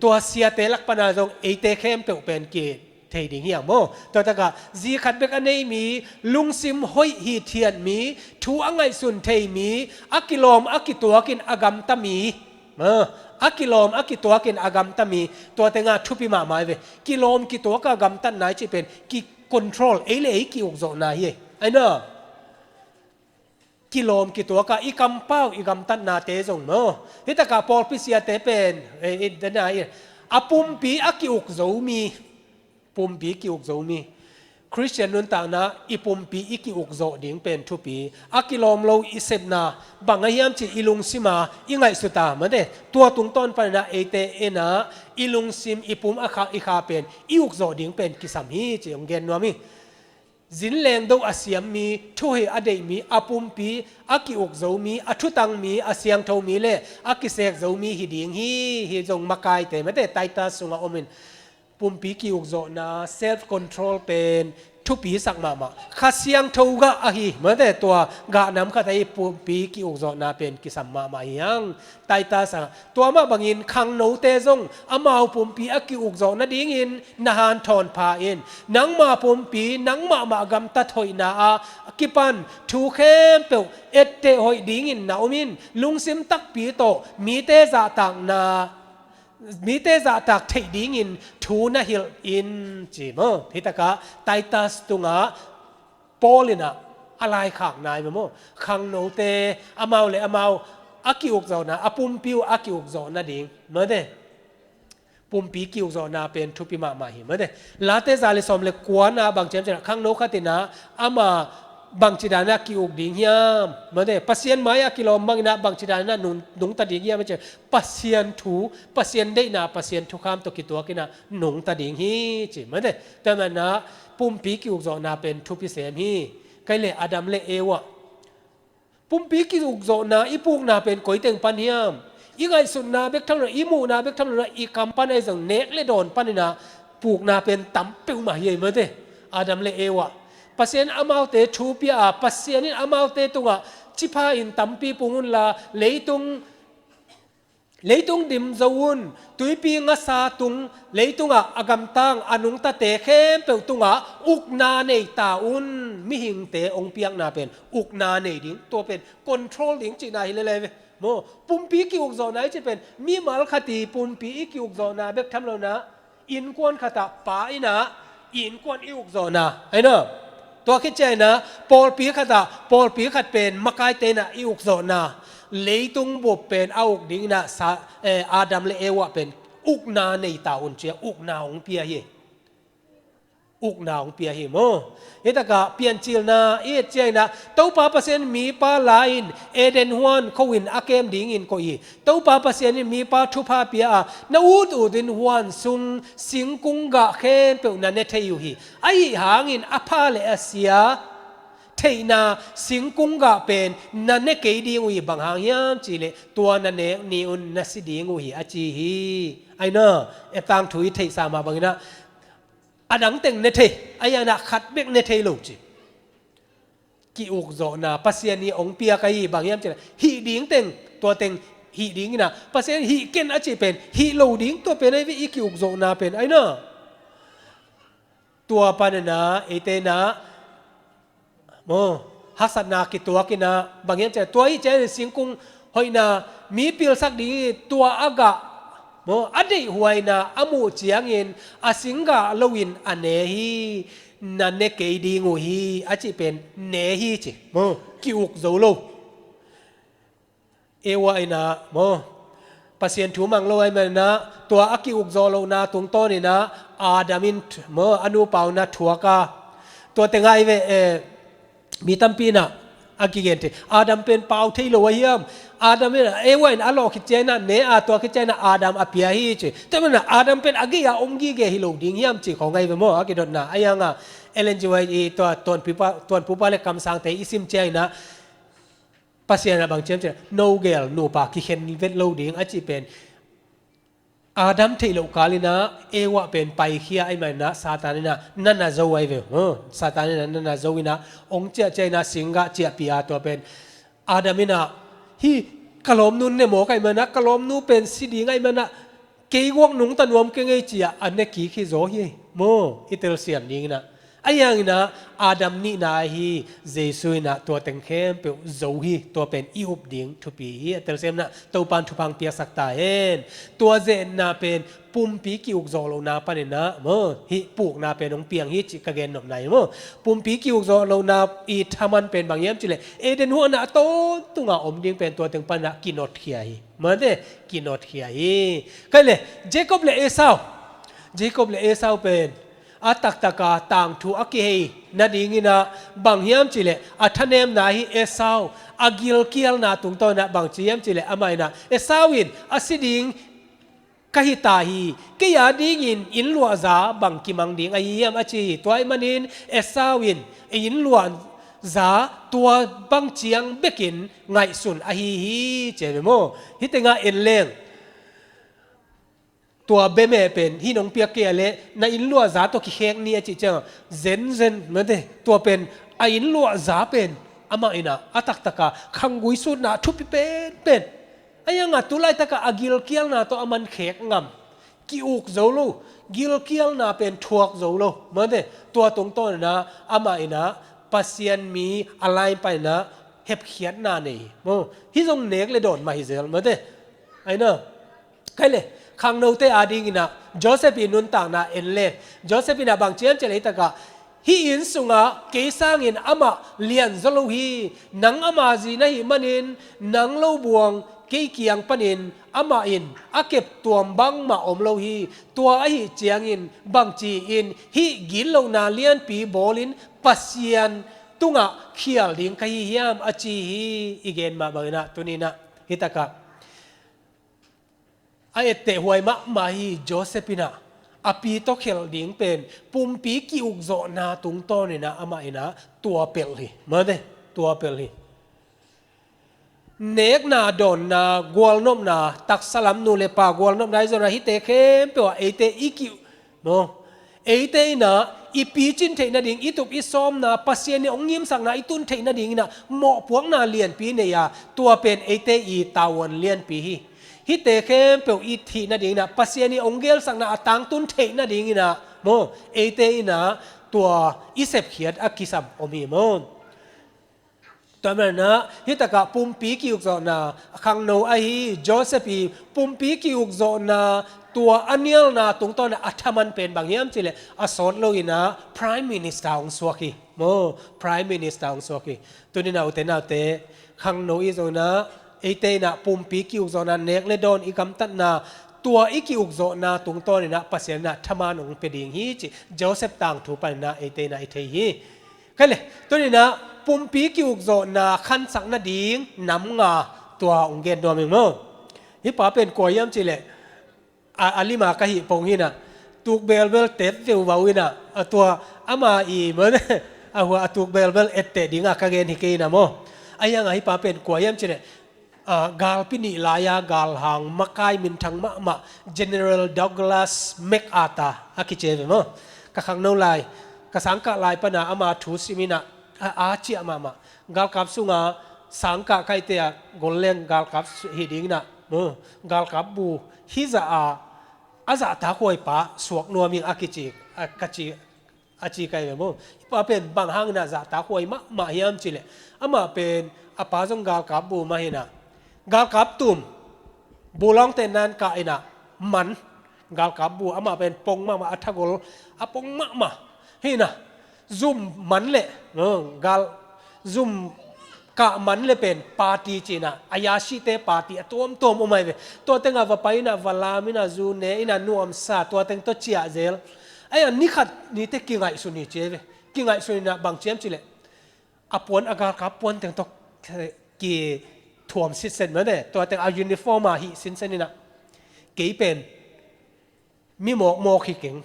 tua siate lak pana zong eite khempeuh pen kithei ding hi hang maw? Tua takah zi khat bek a nei mi, lungsim hoih hithiat mi, thu a ngaihsun thei mi, a kilawm a kituakin a gamta mi, ah, a kilawm a kituakin a gamta mi, tua tenga thupi mahmah ai ve. Kilawm kituaka gamtatna i cih pen ki-control, ei le ei ki-ukzawhna hi. Ai na, kilawm kituaka i kampau i gamtatnate zong maw? Hih takah pawlpi siate pen, eh, i, dena i, a pumpi a ki-uk zo mi, pumpi ki-uk zo mi. Khristian nuntakna i pumpi i ki-ukzawh ding pen thupi. A kilawm lo i sepna bang a hiam cih i lungsima i ngaihsuta, mawte, tua tungtawn panin a eite in a i lungsim i pum a kha, i kha pen i ukzawh ding pen kisam hi ci hong gen nuam hi. Zin lengdo a siam mi, thuhoih a deih mi, a pumpi a ki-uk zo mi, a thutang mi, a siangtho mi le a kisek zo mi hi ding hi. Hih zong makaite, mawte, Titus sungah om in pumpi ki-ukzawhna, self control pen thupisak mahmah. Kha Siangtho gah ahi, mawte, tua gah nam khat ahi pumpi ki-ukzawhna pen kisam mahmah hi hang. Titus ah, tua mah bangin khangnote zong amau pumpi a ki-ukzawh nadingin na hanthawn pha in. Nangma pumpi, nangmah mah gamtat hoihna a kipan thu khempeuh etteh hoih dingin na om in. Lungsim takpi tawh mite zahtakna, mite zahtak theih dingin thu na hilh in ci maw? Hih takah Titus tungah Paul in a, a laikhakna hi maw? Khangnote amau le amau a ki-ukzawhna, a pumpi uh a ki-ukzawh nading, mawte, pumpi ki-ukzawhna pen thupi mahmah hi, mawte. Late za le sawm le kuana bang ci hiam cih leh khangno khat in a ama bangci danin a ki-uk ding hiam, mawte, Pasian mai a kilawm bangin a bangci danin a nung, nungta ding hiam cih leh Pasian thu, Pasian deihna, Pasian thukham tawh kituakin a nungta ding hi ci, mawte. Tua manin a pumpi ki-ukzawhna pen thupi sem hi. Kei le Adam le Eva, pumpi ki-ukzawhna i pukna pen koi teng pan hiam? I ngaihsutna bek tham lo, i muhna bek tham lo, i kam pan ahi zong nek le dawn panin a pukna pen tam peuhmah hi, mawte. Adam le Eva, Pasian amaute thu pia a, Pasian in amaute tungah ci pha in tampi pung unla, leitung leitung dim zo un, tuipi ngasa tung, leitungah a gamtang, a nungtate khempeuh tungah ukna nei ta un. Mihingte hong piakna pen ukna nei ding, tua pen control ding cihna hi lel ai ve. Maw, pumpi ki-ukzawhna i cih pen mimal khat i pumpi i ki-ukzawhna bek tham lo in a, innkuan khatah pa in a, i innkuan i ukzawhna, ai na. Tua khit ciangin a pawlpi khatah, pawlpi khat pen makaite in a i ukzawhna. Leitung bup pen a uk dingin a sa, eh, Adam le Eva pen ukna nei ta un ci a, ukna hong pia hi. Ukna hong pia hi maw? Hih takah Piancilna i et ciangin a, Topa Pasian mipa la-in Eden huan kho in a kem dingin koih hi. Topa Pasian in mipa thupha pia a, na ut utin huan sung singkung gah khempeuh na ne thei uh hi. Ahi hangin a pha le a sia theihna singkung gah pen na ne kei ding uh hi. Bang hang hiam cih leh tua na nek ni-un na si ding uh hi, a ci hi. Ai na, e, tangthu i theihsa mah bangin a, a dang teng ne thei, ahi hangin a khat bek ne thei lo ci. Ki-ukzawhna Pasian in hong piak ahi, bang hiam cih leh hih ding teng, tua teng hih dingin a, Pasian in hih ken a cih pen hih lo ding, tua pen ahi ve, i ki-ukzawhna pen, ai na. Tua panin a eite in a, maw, haksatna kituakin a, bang hiam cih leh tua hi ciangin singkung hoihna mi pilsak ding hi, tua a gah, maw, a deihhuaina a muh ciangin a sing gah loin a ne hi. Na ne kei ding uh hi, a cih pen ne hi ci, maw, ki-uk zo lo. Eva in a, maw, Pasian thu mang lo ahih manin ah, tua a ki-ukzawh lohna tungtawn in ah, Adam in maw, a nupa un ah thuak a, tua teng ah hi ve, eh, mi tampi in ah a kigen thei. Adam pen pau thei lo a hiam? Adam in ah, Eva in a lawh khit ciangin ah, ne a tuak khit ciangin ah Adam a pia hi ci. Tua manin ah Adam pen a gei a om gige hi lo ding hiam ci khawng ahi ve maw, a kidotna. Ahi hang a Ellen G. White i tua tuanpupa, tuanpupa le kamsangte i sim ciangin ah, Pasian in ah bang ci hiam cih leh, no gel nupa kikhen vet lo ding a cih pen, Adam theih loh kal in ah Eva pen paikhia ahih manin ah, Satan in ah na na zo ahi ve. Huh, Satan in ah na na zo in ah, hong ciahciah in ah singgah ciahpih a, tua pen Adam in ah, hi, ka lawmnu ne mawk ahih manin ah, ka lawmnu pen si ding ahih manin ah, kei guak nungta nuam keng ei ci-a a ne kik hi zaw hi maw, i telsiam ding in ah. Ahi hangin ah Adam nihna ahi Jesu in ah tua teng khempeuh zo hi, tua pen i up ding thupi hi, a telsiam in ah Topa'n thupha hong piaksak ta hen. Tua zetna pen pumpi ki-ukzawh lohna panin ah maw, hih pukna pen hong piang hi cih ka gen nopna hi maw. Pumpi ki-ukzawh lohna i thaman pen bang hiam cih leh, Eden huan ah a tawntung a om ding pen tua teng panin ah kinotkhia hi. Mate, kinotkhia hi. Kei le, Jacob le Esau. Jacob le Esau pen a taktak a tangthu a kihei nading in ah, bang hiam cih leh, a thanemna hi Esau, a gilkialna tungtawn in ah bang ci hiam cih leh, amah in ah, Esau in a si ding ka hi ta hi, kei a dingin inn luahza bang kimang ding ahi hiam a ci hi. Tua ahih manin Esau in inn luahza tua bang ciang bekin ngaihsun ahi hi ci ve maw. Hih teng ah en leng, tua bia meh pen hih nong piak kei a leh na inn luahza tawh kikhek ni a cih ciang a, zenzen mate, tua pen a inn luahza pen amah in ah a taktak a khanggui sutna thupi penpen. Ahi hang a tu laitak ah a gilkialna tawh a man khek ngam, ki-uk zo lo, gilkialna pen thuak zo lo mate, tua tungtawn in ah amah in ah Pasian mi a lain panin ah hepkhiatna nei hi maw. Hih zong nek le dawn mah hi zel mate. Ahi na, kei le, khangnote a dingin ah Joseph i nuntakna en le, Joseph in ah bang ci hiam cih leh, hih tak ah, hih inn sungah kei sangin amah lianzaw lo hi. Nang ama zi na hih manin nang lo buang kei kiang panin amah in a kep tuam bangmah om lo hi. Tua ahih ciangin bangci-in hih gitlohna lianpi bawlin Pasian tungah khial ding ka hi hiam a ci hi. I gen mah bangin ah tuni in ah hih tak ah a etteh huai mahmah hi Joseph in ah, a pi tawh khelh ding pen pumpi ki-ukzawhna tungtawn in ah amah in ah tua pelh hi mate, tua pelh hi. Nekna, dawnna, gualnopna, taksa lam nu le pa gualnopna, i zawhna, hihte khempeuh ah eite i ki, maw, eite in ah i picin theih nading, i tup i sawmna, Pasian i hong ngimsakna i tun theih nadingin ah mawhpuakna lianpi nei a, tua pen eite i tavuan lianpi hi. Hihte khempeuh i thih nadingin ah, Pasian i hong gelsakna a tangtun theih nadingin ah, maw, eite in ah tua i sepkhiat a kisam om hi maw. Tua manin ah hih tak ah pumpi ki-ukzawhna, a khangno ahi Joseph i pumpi ki-ukzawhna, tua a nialna tungtawn ah a thaman pen bang hiam cih leh, a sawt lo in ah Prime Minister hong suak hi maw, Prime Minister hong suak hi. Tuni in ah ute naute, khangno i zawhna, eite in ah pumpi ki-ukzawhna, nek le dawn i gamtatna, tua i ki-ukzawhna tungtawn in ah Pasian in ah thaman hong pia ding hi cih Joseph tangthu panin ah eite in ah i thei hi. Kei le, tuni in ah pumpi ki-ukzawhna khansak nading nam nga, tua hong gen nuam ing maw. Hih pa pen kua hiam cih leh, a, a lima ka hih pong hi in ah, tuk belbel tet veuvau in ah, a tua ama i maw, a hua a tuk belbel etteh ding a ka gen hi kei in ah maw. Ahi hang a hih pa pen kua hiam cih leh, a, galpi nih lai-a galhang makai minthang mahmah General Douglas MacArthur a kici ve maw. Ka khangno lai, ka sangkah lai pan a ama thu sim in ah, a, a ciah mahmah. Galkap sungah sangkah kaite ah gol leng galkap hi dingin ah, maw, galkap bu hizah a, a zahtakhuai pa suak nuam ing a kici, a, ka ci, a ci kei ve maw. Hih pa pen bang hangin ah zahtakhuai mahmah hiam cih leh, amah pen a pa zong galkap bu mah hi in ah, galkap tum, bu lawngte nan kah in ah, man, galkap bu amah pen pong mahmah, a thagol a pong mahmah hi in ah, zum man le, maw, gal, zum Kah man le pen party ci-in ah, a yashite party a tuamtuam om ahi ve. Tua tengah va pai in ah, va lam in ah, zu ne in ah, nuamsa, tua teng tawh ciah zel. Ahi a, nikhat nite kingaihsun hi ci ahi ve. Kingaihsun in ah bang ci hiam cih leh, a puan, a galkap puan teng tawh kithuam sitset mah ne. Tua teng a uniform ah hih sinsen in ah, kei pen mi mawkmawk hi keng.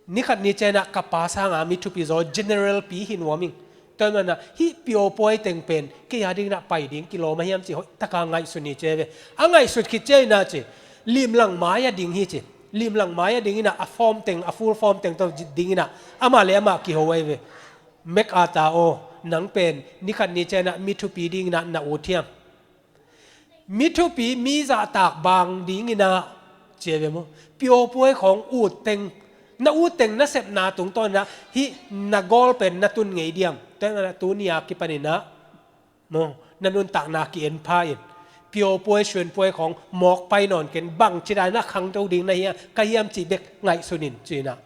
Nikhat ni ciangin ah ka pa sangin mi thupi zaw, general pi hi nuam ing. Tua ahih manin ah hih piopuai teng pen kei a dingin ah pai ding kilawm a hiam cih hoih takin ngaihsun hi ci ahi ve. A ngaihsut khit ciangin ah ci, limlang mai-ah ding hi ci. Limlang mai-ah dingin ah, a form teng, a full form teng tawh dingin ah, amah le amah kiho ahi ve. MacArthur aw, nang pen nikhat ni ciangin ah mi thupi dingin ah na ut hiam? Mi thupi, mi zahtak bang dingin ah, ci ahi ve maw. Piopuai khawng ut teng, na ut teng, na sepna tungtawn in ah hih na goal pen na tun ngei diam? Tua ahih manin ah tuni a kipanin ah maw, na nuntakna ki-en pha in, piopuai suanpuai khawng mawk pai nawn ken, bangci dan in ah khangto ding na hiam, ka hiam cih bek ngaihsun in ci-in ah,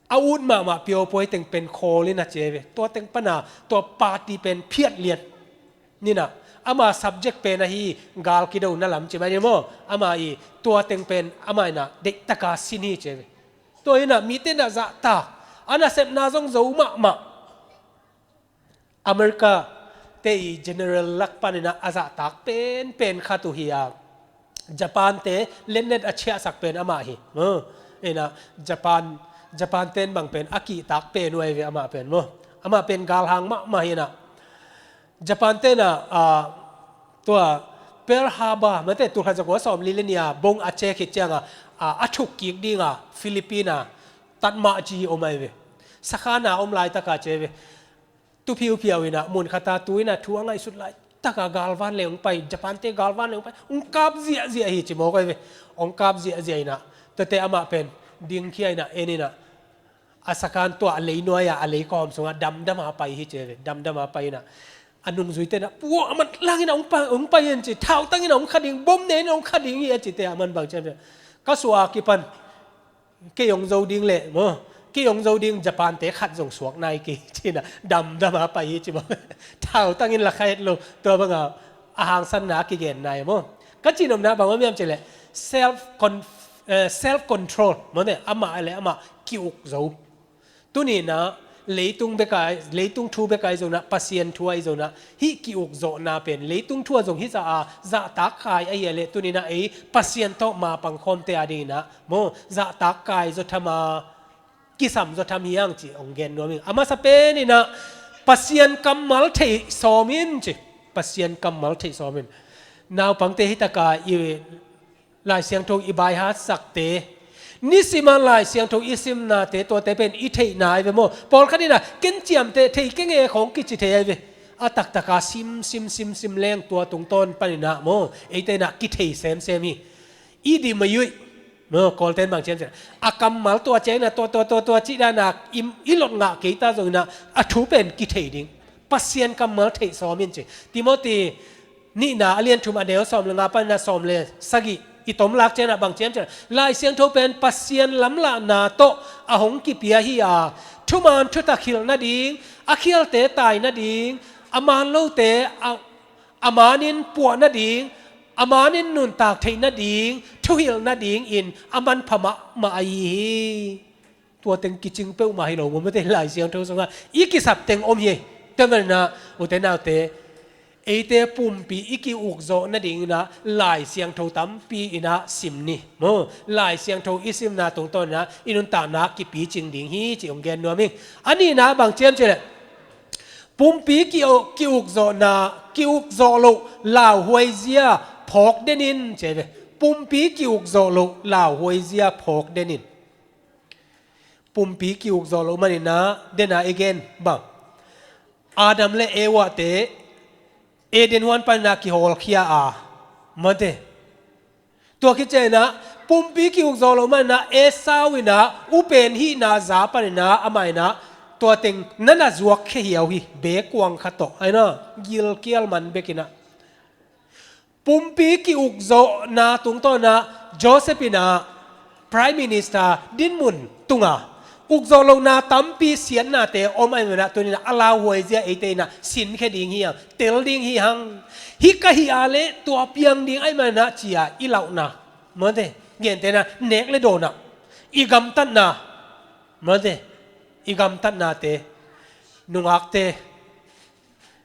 a ut mahmah piopuai teng pen khawl in ah ci ahi ve. Tua teng pan ah tua party pen phiat lian in ah, ama subject pen ahi gal kidona lam ci mai ni maw. Amah i tua teng pen amah in ah deihtakin sin hi ci ahi ve. Tua in ah mite in ah zahtak, a nasepna zong zo mahmah. America te i general lak panin ah a zahtak penpen khat uh hi a, Japan te lennet a ciahsak pen amah hi. Maw, in ah Japan, Japan ten bang pen a kihtak pen uh ahi ve amah pen maw. Amah pen galhang mahmah hi in ah, Japan ten ah, ah, tua Pearl Harbor, mate, tulkhat zakua sawmli le nih a bom a ciah khit ciangin ah, ah, a thuk kik dingin Philippines ah tatmah ci om ahi ve. Sakhan ah om laitak a ci ahi ve. Tu phiuphiau in ah, mun khat ah tu in ah, thu a ngaihsut laitak a galvan leng hong pai, Japan te galvan leng hong pai, hong kap ziahziah hi ci mawk ahi ve. Hong kap ziahziah in ah, tuate amah pen dingkhia in ah, en in ah, a sakhan tua a leinuai ah, a leikawm sungah damdam a pai hi ci ahi ve. Damdam a pai in ah, a nungzuite in ah, puah, a man lang in ah hong pai, hong pai hen ci, thautang in ah hong kha ding, bom ne in ah hong kha ding hi a cite, a man bang ci ahi ve. Ka suah a kipan kei hong zo ding leh maw, kei hong zo ding, Japan te khat zong suak nai kei ci in ah, damdam a pai hi ci maw. Thautang in la kha het lo, tua bangin a hangsanna kigen nai maw. Ka cihnopna bang om hiam cih leh, self con-, eh, self control maw ne, amah le amah ki-uk zo. Tuni in ah, leitung bek a, leitung thu bek ahi zongin ah, Pasian thu ahi zongin ah, hih ki-ukzawhna pen leitung thu ah zong hih zah a zahtak khai ahi a leh, tuni in ah ei Pasian tawh mapang khawmte a dingin ah maw, zahtak kai zaw tham a, kisam zaw tham hi hang cih hong gen nuam ing. A masa pen in ah, Pasian kammal theih sawm in ci. Pasian kammal theih sawm in. Naupangte hi tak a i Lai Siangtho i baihatsakte, nisimin Lai Siangtho i simnate, tuate pen i theihna ahi ve maw. Pawlkhat in ah, ken ciamteh thei keng e khawng kici thei ahi ve. A taktak a sim, sim, sim, sim leng tua tungtawn panin ah maw, eite in ah kithei semsem hi. I dim a yuih maw, Kawlte'n bang ci hiam cih leh, a kammal tua ciangin ah, tua, tua, tua, tua cih dan a i, i lot ngah kei ta zongin ah, a thu pen kithei ding. Pasian kammal theih sawm in ci. Timoti nihna a lian thum, a neu sawm le nga panin ah sawm le sagih i tom lak ciangin ah bang ci hiam cih leh, Lai Siangtho pen Pasian lamlahna tawh a hong kipia hi a, thuman thutak hilh nading, a khialte tai nading, a man lote a, a manin puah nading, a manin nuntak theih nading, thuhilh nadingin a manpha mahmah ahi hi. Tua teng kicing peuhmah hi lo maw, mate, Lai Siangtho sungah i kisap teng om hi. Tua manin ah, ute naute, eite pumpi i ki-ukzawh nadingin ah Lai Siangtho tampi in ah sim ni maw. Lai Siangtho i simna tungtawn in ah i nuntakna kipicing ding hi cih hong gen nuam ing. A nihna bang ci hiam cih leh, pumpi ki, ki-ukzawhna, ki-ukzawh loh lauhuai zia phawk den in ci ahi ve. Pumpi ki-ukzawh loh lauhuai zia phawk den in. Pumpi ki-ukzawh loh manin ah, den a i gen bang, Adam le Eva te Eden huan panin ah kihawlkhia a, mate. Tua khit ciangin ah, pumpi ki-ukzawh loh manin ah, Esau in ah upen hihna za panin ah, amah in ah tua teng na na zuakkhia hiau hi, bekuang khat tawh, ahi na, gilkial man bek in ah. Pumpi ki-ukzawhna tungtawn ah Joseph in ah Prime Minister dinmun tungah Ukzawh lohna tampi siatnate om ahih manin ah tuni-in ah a lauhuai zia eite in ah sinkhia ding hi hang, tel ding hi hang. Hih ka hih a leh tua piang ding ahih manin ah ci-a i lauhna, mate, gentehna nek le dawn ah i gamtatna, mate, i gamtatnate, nungakte,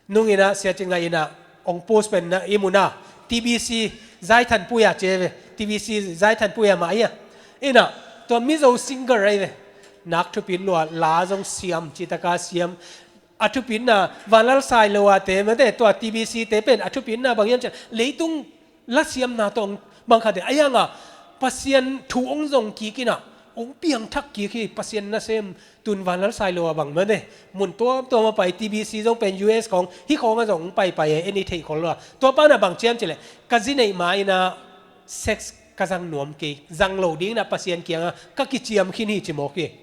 nung in ah Sia Cin Ngaih in ah hong post pen na i mu na, T B C Zaithanpuia ci ve, T B C Zaithanpuia mah hi a. In ah tua Mizo singer ahi ve. Nak thupit lua, la zong siam, cih taka siam. A thupitna Vanlal Sailoa te, mate, tua T B C te pen a thupitna bang hiam cih leh leitung lasiamna tawh hong bang khat e, ahi hang a Pasian thu hong zong kik in ah hong piangthak kik hi. Pasian nasem, tun Vanlal Sailoa bang, mate, mun tuamtuam a pai, T B C zong pen U S khawng, hih khawng ah zong hong paipai e, en i theih khol lo a. Tua pa in ah bang ci hiam cih leh, ka zi neih ma in ah sex ka zang nuam kei, zang lo ding in ah Pasian kiangah ka kiciam khin hi, ci mawk hi.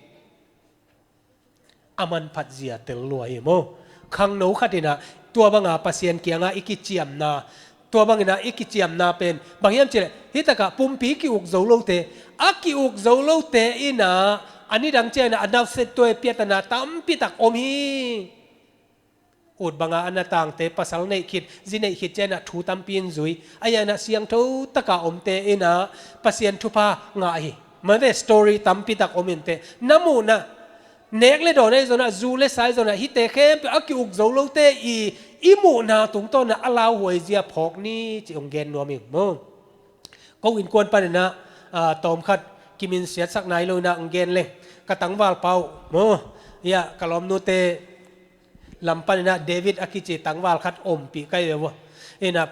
A manphat zia tel lua hi maw. Khangno khat in ah tua banga Pasian kiangah i kiciamna, tua bang in ah i kiciamna pen bang hiam cih leh, hih takah pumpi ki-uk zo lote, a ki-uk zo lote in ah a nidang ciang in ah a nauset tuai piatana tampi tak om hi. Ut banga a natangte, pasal neih khit, zi neih khit ciang in ah thu tampi in zui, ahi hang in ah siangtho taka omte in ah Pasian thupha ngah hi. Mate, story tampi tak om in teh, na muhna, nek le dawn ahi zongin ah, zu le sa ahi zongin ah, hihte khempeuh a ki-uk zo lote i, i muhna tungtawn in ah a lauhuai zia phawk ni, ci hong gen nuam ing maw. Ko innkuan pan in ah, ah, tawmkhat kiminsiatsak nai lo in ah hong gen leng, ka tangvalpa uh maw, ia, ka lawmnute lam pan in ah David a kici tangval khat ompih ka hi ve maw. In ah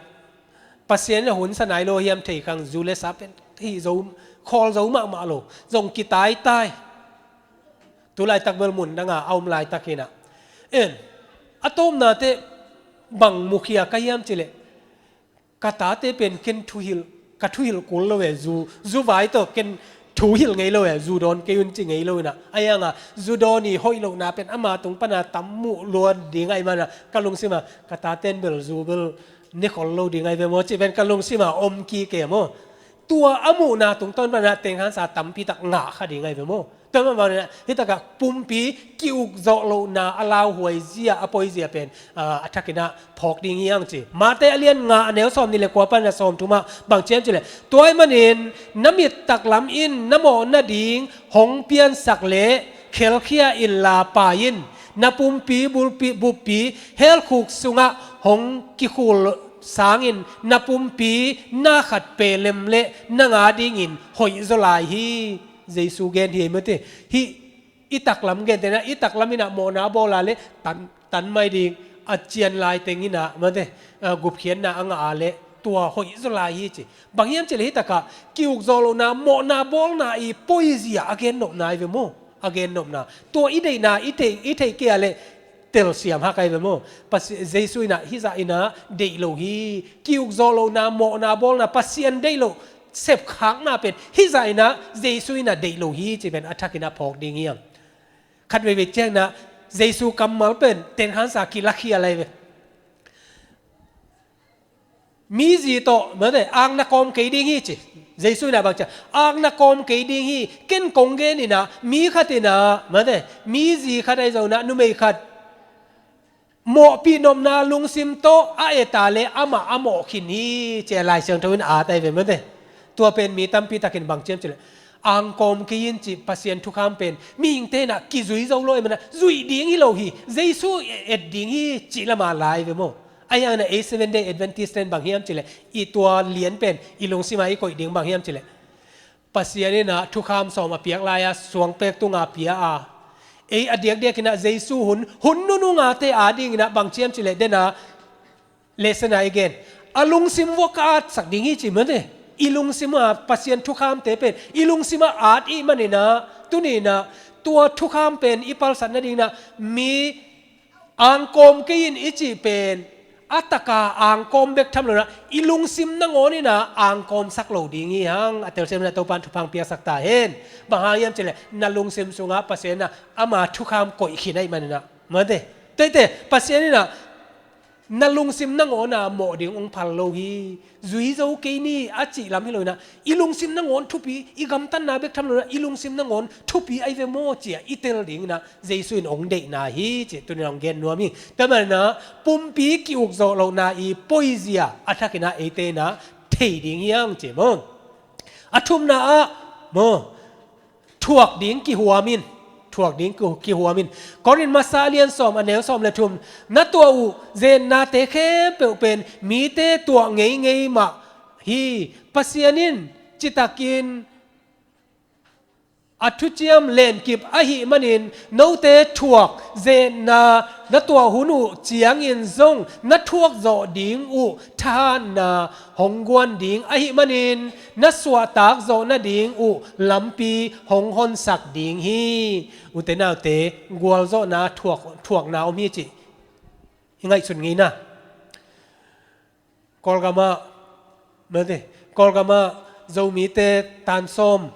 Pasian in ah hunsa nai lo hiam thei kha, zu le sa pen hih zo, khawl zo mahmah lo, zong kitaitai. Tu laitak bel mun danga a om laitak hi in ah. En, a tawpna teh bang mukhia ka hiam cih leh, ka tate pen ken thuhilh, ka thuhilh kul lo e, zu, zu vai tawh ken thuhilh ngei lo e, zu dawn kei un ci ngei lo in ah. Ahi hang a zu dawn i hoih lohna pen ama tung pan a tam muh luat ding ahih manin ah ka lungsim ah, ka taten bel zu bel ne khol lo ding ahi ve maw, cih pen ka lungsim ah om kik e maw. Tua a muhna tungtawn pan ah tengkhansa tampi tak ngah kha ding ahi ve maw. Tua mah bang in ah hih takah pumpi ki-uk zawh lohna a lauhuai zia, a poi zia pen, ah, a thak in ah phawk ding hi hang ci. Mate a lian nga, a neu sawmnih le kua pan a sawmthum ah bang ci hiam cih leh, tua ahih manin na mit taklam in na mawh nading hong piansak leh khelkhia inla pai in. Na pumpi bulpi, buppi helkhuk sungah hong kikhul sangin na pumpi na khat pelem leh nang adingin hoihzaw lai hi. Jesu gen hi, mate. Hih i taklam, gentehna i taklam in ah mawhna a bawl a leh tan, tan mai ding, a cian lai teng in ah, mate, ah, gupkhiatna a ngah a leh tua hoihzaw lai hi ci. Bang hiam cih leh hih takah ki-uk zawh lohna, mawhna bawlna i poi zia a gennopna ahi ve maw. A gennopna, tua i deihna i theih, i theih kei a leh telsiam hak ahi ve maw. Pasi-, Jesu in ah hih zah in ah deih lo hi. Ki-uk zawh lohna, mawhna bawlna, Pasian deih loh sepkhakna pen hih zah in ah Jesu in ah deih lo hi, cih pen a thak in ah phawk ding hi hang. Khat veivei ciang in ah Jesu kammal pen tengkhansa kilakhia lai ve. Mi zi tawh, mate, ang na kawm kei ding hi ci. Jesu in ah bang ci a, ang na kawm kei ding hi, ken kong gen in ah, mi khat in ah, mate, mi zi khat ahi zongin ah, numei khat mawhpih nopna lungsim tawh a et a leh amah a mawh khin hi, ci a Lai Siangtho in a at ahi ve, mate. Tua pen mi tampi takin bang ci hiam cih leh, ang kawm kei in cih Pasian thukham pen mihingte in ah kizui zo lo ahih manin ah zuih ding hi lo hi, Jesu et ding hi, cih lam a lai ve maw. Ahi hangin ah ei Seventh Day Adventist ten bang hiam cih leh, i tua lian pen i lungsim ah i koih ding bang hiam cih leh, Pasian in ah thukham sawm a piak lai-a suangpek tunga pia a, ei a diakdiak in ah Jesu hun, hun nunungate ading in ah bang ci hiam cih leh, den a lesson a i gen, a lungsim vuah ka atsak ding hi ci, mate. I lungsim ah Pasian thukhamte pen i lungsim ah at i hih manin ah, tuni in ah tua thukham pen i palsat nading in ah, mi ang kawm kei in i cih pen a taka ang kawm bek tham lo in ah, i lungsim nangawn in ah ang kawmsak lo ding hi hang. A telsiam in ah Topa'n thupha hong piaksak ta hen. Bang hang hiam cih leh, na lungsim sungah Pasian in ah ama thukham koih khin ahih manin ah, mate. Tuate, Pasian in ah na lungsim nangawn a mawh ding hong phal lo hi. Zui zo kei ni a cih lam hi lo inah, i lungsim nangawn thupi, i gamtatna bek tham lo inah, i lungsim nangawn thupi ahi ve maw ci-a i tel ding inah Jesu in hong deihna hi ci-a tuni-in hong gen nuam hi. Tua manin ah pumpi ki-uk zawh lohna i poizia a thak inah eite inah thei ding hi hang ci maw. A thumna ah maw, thuak ding kihuam in, thuak ding ki-, kihuam in. Korin masa a lian sawm a neu sawm le thum, na tuah uh zetnate khempeuh pen mite tuah ngeingei mah hi. Pasian in citakin a thuciam lenkip ahih manin note thuak zetna na tuah hun uh ciangin zong na thuak zawh ding uh thahatna hong guan ding ahih manin na suahtak zawh nading uh lampi hong honsak ding hi. Ute naute, gualzawhna thuak, thuakna om hi cih i ngaihsun ngei na. Kawlgam ah, mate, Kawlgam ah Zomite tan sawm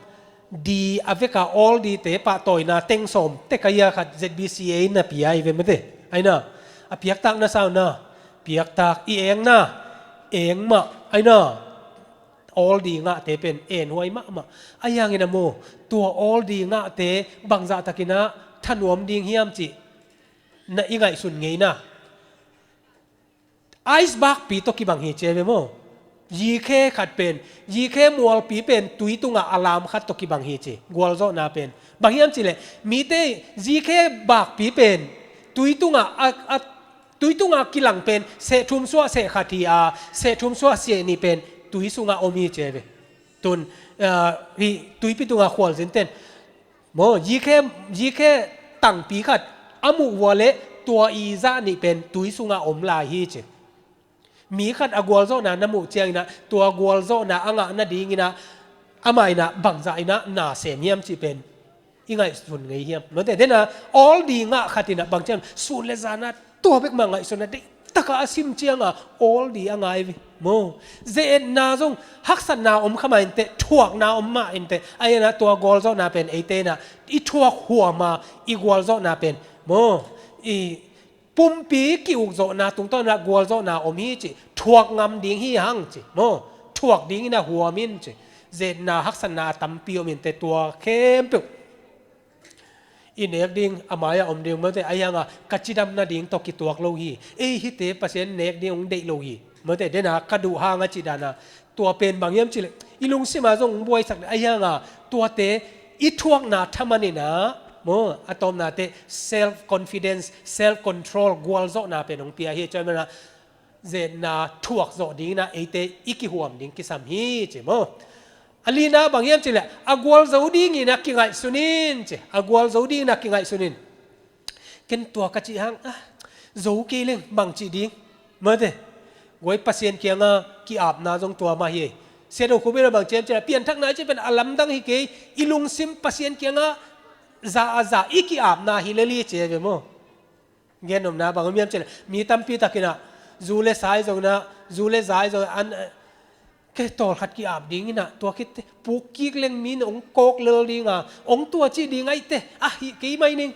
di a vek a, all di te pahtawina teng sawm tek a, ia khat Z B C A in na pia hi ve mate. Aina, a piaktak na sau na, piaktak i eng na, eng mah, aina, all di ngahte pen en huai mahmah. A hiangin a maw, tua all di ngahte bangzah takin ah thanuam ding hiam cih na i ngaihsun ngei na. Ice bakpi tawh kibang hi ci ve maw? Yikhe khat pen, yikhe mualpi pen tui tungah a lam khat tawh kibang hi ci, gualzawhna pen. Bang hiam cih leh, mite yikhe bakpi pen tui tungah a, a, tui tungah kilang pen seh thum suah seh khat hi a, seh thum suah seh nih pen tui sungah om hi ci ve. Tun, ah, hih tuipi tungah khualzin ten maw, yikhe, yikhe tangpi khat a muh vua leh tua i zah nih pen tui sungah om lai hi ci. Mi khat a gualzawhna na muh ciangin ah, tua gualzawhna a ngah nadingin ah, amah in ah bangzah in ah na sem hiam cih pen i ngaihsun ngei hiam? Mate, den a all di ngah khat in ah bang ciang sun le zan ah tua bek mah ngaihsun a, deih taka a sim ciang a all di a ngai ve maw. Ze-etna zong haksatna om kha mah inteh, thuakna om mah inteh. A hiangin ah tua gualzawhna pen eite in ah i thuak huam a, i gualzawhna pen maw, i pumpi ki-uk zawhna tungtawn in ah gualzawhna om hi ci, thuak ngam ding hi hang ci maw. Thuak dingin ah huam in ci. Ze-etna haksatna a tampi om inteh, tua khempeuh i nek ding a mai-ah om ding mate. A hiangin ka cidam nading tawh kituak lo hi. Ei hihte Pasian nek ding hong deih lo hi mate. Den a ka duh hang a cih dan a, tua pen bang hiam cih leh, i lungsim ah zong hong buaisak ding. A hiangin tuate i thuakna thaman in ah maw, a tawpna teh self confidence, self control, gualzawhna pen hong pia hi. Tua manin ah ze-etna thuak zawh dingin ah eite i kihuam ding kisam hi ci maw. A lina bang hiam cih leh, a gualzo dingin ah kingaihsun in ci. A gualzo dingin ah kingaihsun in. Ken tua ka cih hang, ah, zo kei leng bang cih ding mate. Guai, Pasian kiangah ki-apna zong tua mah hi. Sia Do Khup in ah bang ci hiam cih leh, pianthakna i cih pen a lamdang hi kei, i lungsim Pasian kiangah za a za i ki-apna hi lel hi ci ve maw. Gen nopna bang om hiam cih leh, mi tampi takin ah zu le sa ahi zongin ah, zu le za ahi zongin ah, an, eh, kei tawlkhat ki-ap dingin ah, tua khit teh puk kik leng mi in hong kawk lel ding a, hong tua cih ding ahih teh, ah, hih kei mai ning.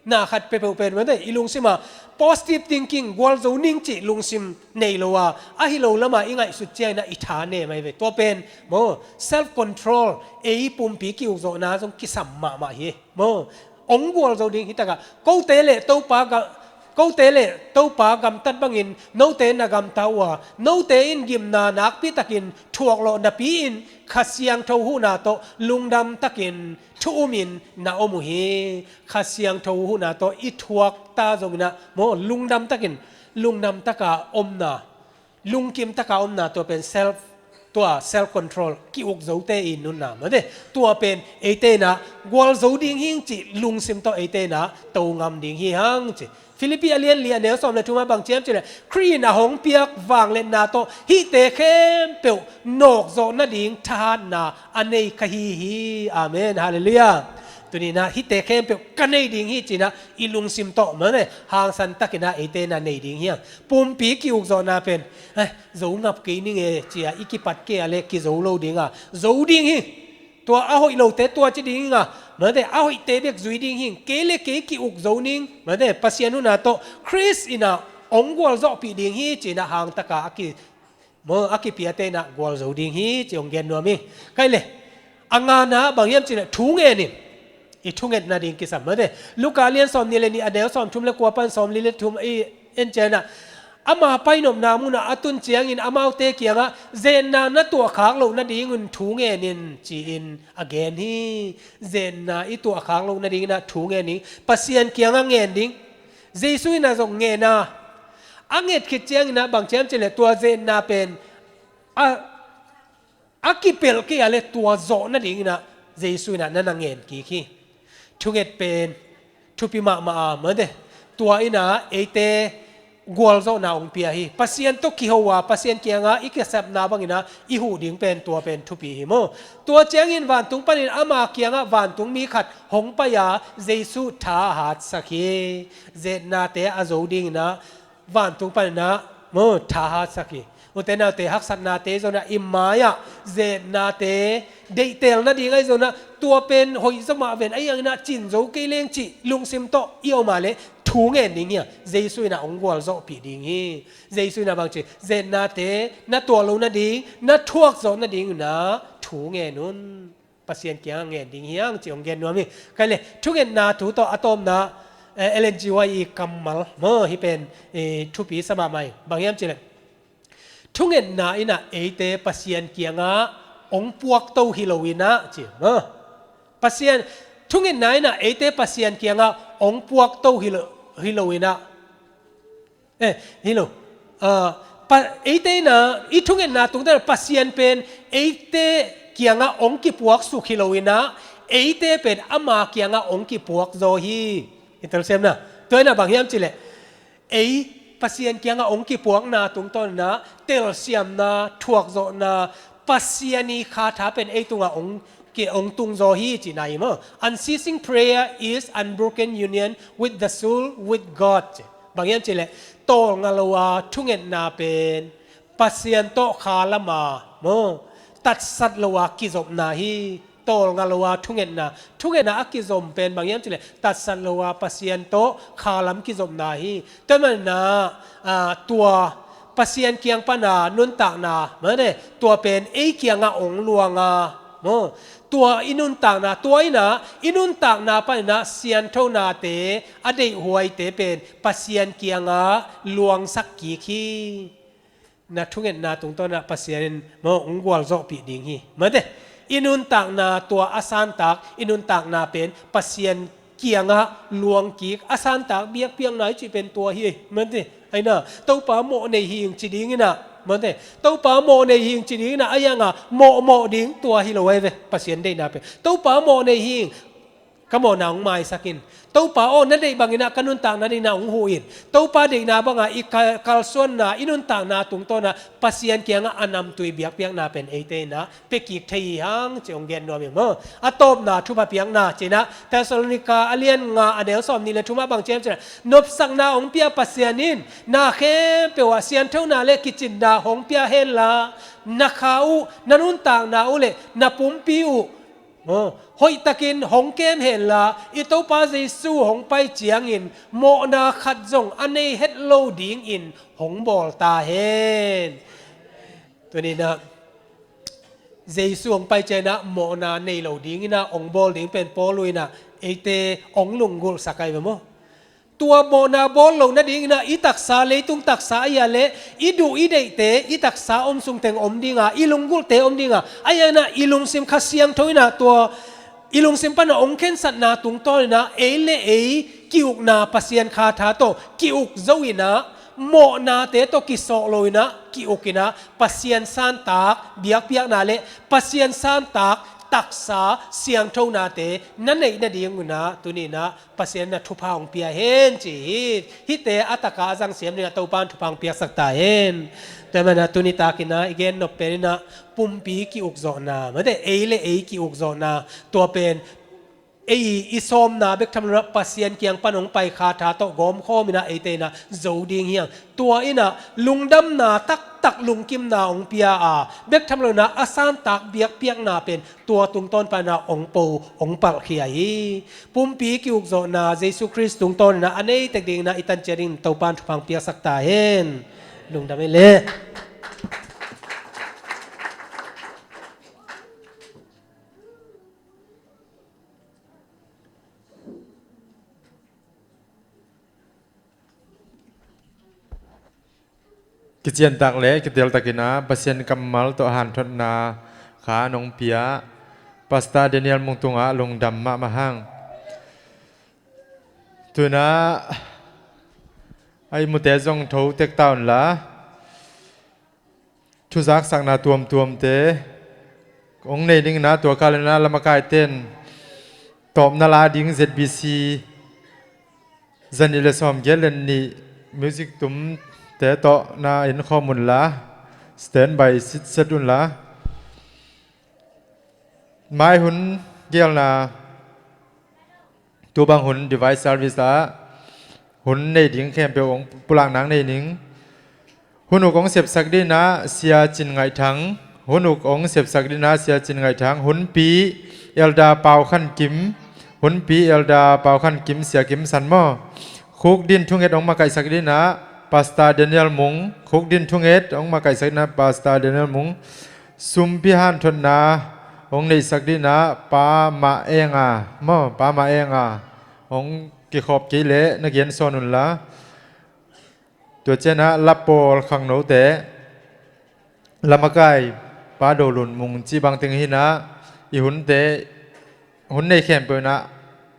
Na khat peuhpeuh pen mate, i lungsim ah positive thinking, gualzo ning cih lungsim nei lo a, ahi lo lam ah i ngaihsut ciangin ah i tha nem ahi ve. Tua pen maw, self control, ei pumpi ki-uk zawhna zong kisam mahmah hi maw. Hong gualzo ding hi tak a, kote le Topa ga-, kote le Topa gamtat bangin note na gamta uh a, note in gimna nakpi takin thuak lawh napi-in Kha Siangtho huhna tawh lungdam takin thu-um in na om uh hi. Kha Siangtho huhna tawh i thuak ta zongin ah maw, lungdam takin, lungdam taka omna, lungkim taka omna, tua pen self, tua self control, ki-uk zote i nunna mate. Tua pen eite in ah gualzo ding hing cih lungsim tawh eite in ah to ngam ding hi hang ci. Philippi a lian li a neu sawm le thum ah bang ci hiam cih leh, Khrih in a hong piak vangliatna tawh hihte khempeuh nawkzawh nading thahatna a nei ka hi hi. Amen. Halleluiah. Tuni in ah hihte khempeuh ka nei ding hi ci-in ah i lungsim tawh mate, hangsan takin ah eite in ah nei ding hi hang. Pumpi ki-uk zawhna pen, eh, zo ngap kei ning e ci-a i kipat kei a leh kizo lo ding a, zo ding hi. Tua a hoih lote tua ci ding hi a, mate, a hoihte bek zui ding hi. Kei le kei ki-uk zo ning, mate, Pasian huhna tawh, Khrist in ah hong gualzawhpih ding hi, ci-in ah hangtaka a ki, maw, a kipiate in ah gualzo ding hi, ci hong gen nuam hi. Kei le, a ngana bang hiam cih leh thu ngen in. I thungetna ding kisam mate. Luka lian sawmnih le nih, a neu sawmthum le kua pan sawmli le thum i en ciangin ah, ama painopna munah a tun ciangin amaute kiangah, "Zetna na tuahkhak loh nadingun thu ngen in," ci-in a gen hi. Zetna i tuahkhak loh nadingin ah thu ngen ding, Pasian kiangah ngen ding. Jesu in ah zong ngen a, a nget khit ciangin ah bang ci hiam cih leh tua zetna pen a, a kipelh kei a le tua zawh nadingin ah Jesu in ah na na ngen kik hi. Thunget pen thupi mahmah a, mate. Tua in ah eite gualzawhna hong pia hi. Pasian tawh kiho a, Pasian kiangah i kisapna bangin ah i huh ding pen tua pen thupi hi maw. Tua ciangin vantung panin ama kiangah vantung mi khat hong pai a, Jesu tha a hatsak hi. Zetnate a zo dingin ah vantung panin ah maw, tha a hatsak hi. Ute naute, haksatnate zong ah i mai-ah zetnate deihtel nading ahi zong ah, tua pen hoih zaw mah ven, ahi hangin ah cin zo kei leng cih lungsim tawh i om a le thu ngen ding hi a, Jesu in ah hong gualzawhpih ding hi. Jesu in ah bang ci, zetnate na tuah loh nading, na thuak zawh nadingun ah thu ngen un. Pasian kiangah ngen ding hi hang, ci hong gen nuam hi. Kei le, thungetna thu tawh a tawpna, eh, Ellen G. White i kammal maw, hih pen, eh, thupi sa mahmah hi. Bang hiam cih leh, thungetna in ah eite Pasian kiangah hong puakto hi lo in ah, ci maw. Pasian, thungetna in ah eite Pasian kiangah hong puakto hi lo, hi lo in ah. Eh, hi lo. Ah, pa, eite in ah, i thungetna tungtawn ah Pasian pen eite kiangah hong kipuaksuk hi lo in ah, eite pen ama kiangah hong kipuak zaw hi. I telsiamna. Tua in ah bang hiam cih leh, ei Pasian kiangah hong kipuakna tungtawn in ah telsiamna, thuakzawhna, Pasian i kha tha pen ei tungah hong ki, hong tung zaw hi, cihna hi maw. Unceasing prayer is unbroken union with the soul with God. Bang hiam cih leh, tawlnga lo a thungetna pen Pasian tawh khalam a maw, tatsat lo a kizopna hi. Tawlnga lo a thungetna, thungetna a kizom pen bang hiam cih leh, tatsat lo a Pasian tawh khalam kizopna hi. Tua manin ah, ah, tua Pasian kiang pana nuntakna, mate, tua pen ei kiangah hong luang a maw. Tua i nuntakna, tua in ah i nuntakna panin ah sianthonate, a deihhuaite pen Pasian kiangah luangsak kik hi. Na thungetna tungtawn ah Pasian in maw, hong gualzawhpih ding hi. Mate, i nuntakna tua a santak, i nuntakna pen Pasian kiangah luang kik, a santak biakpiakna i cih pen tua hi, mate. Ahi na, Topa mawh nei hi ing ci dingin ah, mate. Topa mawh nei hi ing ci dingin ah, ahi hang a mawhmawh ding tua hi lo ahi ve, Pasian deihna pen. Topa mawh nei hi ing, ka mawhna hong maisak in. Topa aw, na deih bangin ah ka nuntakna deihna hong huh in. Topa deihna bangah i kal, kalsuanna, i nuntakna tungtawn ah Pasian kiangah a namtui biakpiakna pen eite in ah pia kik thei hi hang, ci hong gen nuam ing maw. A tawpna thupha piakna ci-in ah Thessalonika a lian nga a neu sawmnih le thum ah bang ci hiam cih leh, nopsakna hong pia Pasian in na khempeuh ah sianthona le kicinna hong pia henla, na kha uh, na nuntakna uh le na pumpi uh maw, hoihtakin hong kem henla, i Topa Jesu hong pai ciangin mawhna khat zong a nei het lo dingin hong bawl ta hen. Tuni in ah Jesu hong pai ciangin ah mawhna nei lo dingin ah hong bawl ding pen Paul in ah eite hong lunggulhsak ahi ve maw. Tua mawhna bawl loh nadingin ah i taksa, leitung taksa ahi a leh i duh i deihte, i taksa om sungteng om ding a, i lunggulhte om ding a, ahi hangin ah i lungsim Kha Siangtho in ah tua i lungsim pan a hong khensatna tungtawn in ah ei le ei ki-ukna Pasian kha tha tawh ki-uk zo in ah, mawhnate tawh kisawh lo in ah ki-uk in ah, Pasian santak biakpiakna le Pasian santak taksa siangthonate na neih nadingun ah tuni in ah Pasian in ah thupha hong pia hen ci hi. Hihte a taka a zang siam dingin ah Topa in thupha hong piaksak ta hen. Tua manin ah tuni takin ah i gen nop pen in ah pumpi ki-ukzawhna, mate, ei le ei ki-ukzawhna, tua pen ei i sawmna bek tham lo inah Pasian kiang pan hong pai kha tha tawh gawmkhawm inah eite inah zo ding hi hang. Tua inah lungdamna taktak lungkimna hong pia a, bek tham lo inah a santak biakpiakna pen tua tungtawn pan inah hong po hong palhkhia hi. Pumpi ki-ukzawhna Jesu Khrist tungtawn inah a nei tek ding inah i tan ciat ding Topan thupha hong piaksak ta hen. Lungdam ei leh. Kiciantak le kiteltakin ah Pasian kammal tawh hanthotna kha nong pia Pastor Daniel Mung tungah lungdam mahmah hang. Tu inah a ihmute zong tho tek ta unla, thuzaksakna tuamtuamte hong nei ning inah tua kal inah lamakaite in tawpna la ding Z B C zanih le sawmgiat le nih music tumte tawh na en khawm unla, standby sitset unla. Mai hun gelna, tu bang hun device service ah hun nei ding khempeuh hong pulak nang nei ning. Hun uk hong sepsak ding inah Sia Cin Ngaih Thang. Hun uk hong sepsak ding inah Sia Cin Ngaih Thang. Hunpi Elder Pau Khan Kim. Hunpi Elder Pau Khan Kim, Sia Kim San maw. Khuk din thunget hong makaihsak ding inah Pastor Daniel Mung. Khuk din thunget hong makaihsak ding inah Pastor Daniel Mung. Sumpi hanthotna hong neihsak ding inah Pa Mah Enga maw, Pa Mah Enga hong kikhawp kei leh na gen sawn unla. Tua ciang inah lapawl khangnote, lamakai Pa Do Lun Mung cih bangteng hi inah i hunte, hun nei khempeuh inah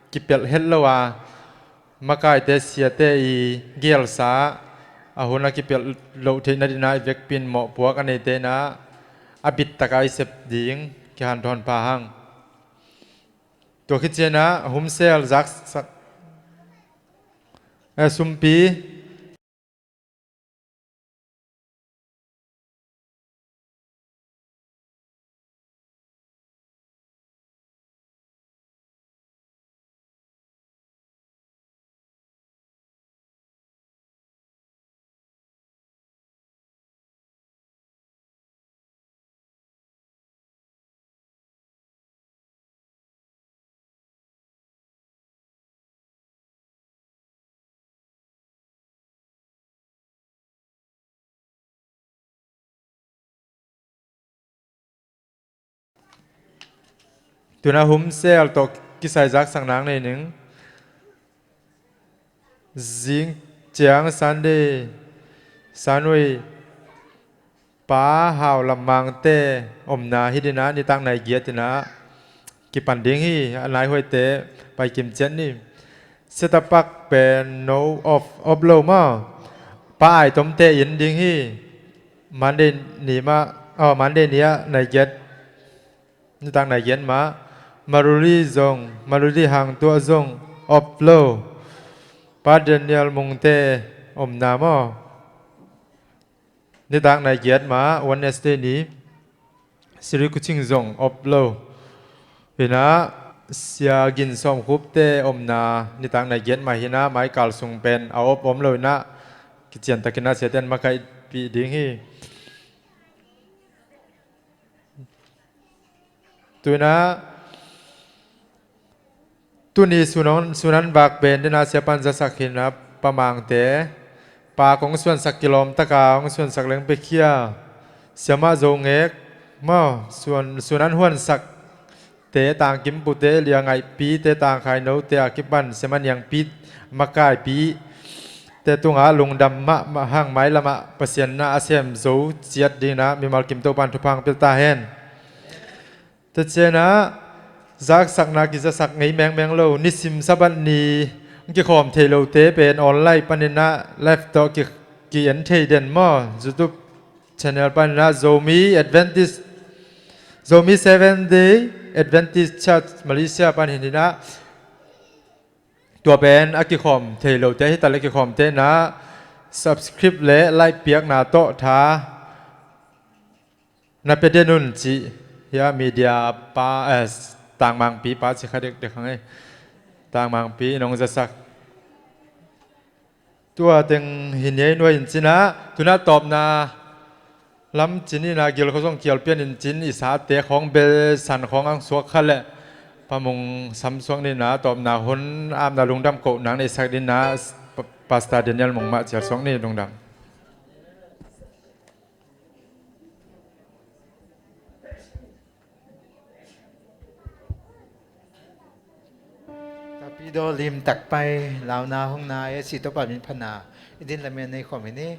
kipelh het lo a, makaite siate i gelsa a hun a kipelh loh theihna ding inah i vekpi in mawhpuak a neite inah a bittaka i sep ding kihanthawn pha hang. Tua khit ciang inah humsel zaksak, eh, sumpi. Tu inah humsel tawh kisai zaksak nang nei ning. Zing ciang Sunday, Sunday, Pa Hau Lam Mangte omna hi ding inah nitak nai giat inah kipan ding hi. A nai huaite pai kim ciat ni. Setup pak pen no off, off lo maw. Pa Ai Tomte in ding hi. Monday ni mah, oh, Monday ni ah nai giat, nitak nai giat mah. Maruli zong, Maruli Hang Tuah zong off lo. Pa Daniel Mungte omna maw. Nitak nai giat mah Wednesday ni. Siri Kuching zong off lo. Hi inah Sia Gin Sawm Khupte omna nitak nai giat mah hi inah mai kal sung pen a off om lo inah kiciantakin ah siate in makaihpih ding hi. Tu inah tuni sunan, sunan vak pen dena siapan zasak hi inah Pa Mangte, Pa kong suansak kilawm taka hong suansak leng pekhia. Siamah Zongek maw, suan, sunan huansakte, Tangkimpute, Liangaihpite, Tangkhainote a kipan siamah Niangpi, makaipite tungah lungdam mahmah hang, mailamah Pasian na a sem zo ciat ding inah mimal kim Topan thupha hong pia ta hen. Tua ciang inah zaksakna kizasak ngei mengmeng lo, nisim Sabbath ni kikhawm thei lote pen online panin ah live tawh ki, ki-en thei den maw. YouTube channel panin ah Zomi Adventist, Zomi Seventh Day Adventist Church Malaysia panin inah tua pen a kikhawm thei lote, hi ta le kikhawmte inah subscribe le like piakna tawh tha na pia den un cih hi a, media pa, eh, Tangmangpi pa ci kha dekdek hang ei. Tangmangpi in hong zasak. Tua teng hi ni ei nuai in cinah, tunah tawpna lam cin inah gilkho zong kial pian in cin i sate khawng belsan khawng ang suak kha leh pamung samsuak ninah tawpna hun apna lungdam koh nang neihsak dinah Pastor Daniel Mungmah cial suak ni lungdam. Tapidaw limtak pai launa hong nai a ci Topa min phatna i din lamen nei khawm hi ni.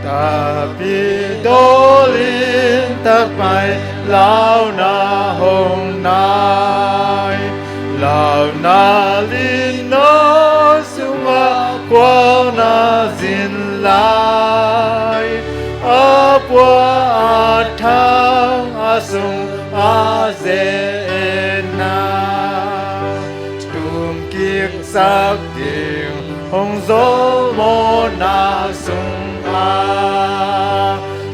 Tapidaw limtak pai launa hong nai, launa lino sungah kualna zin lai, a pua a thang a sung a ze-etna tumkiksak ding hong zo mawhna sungah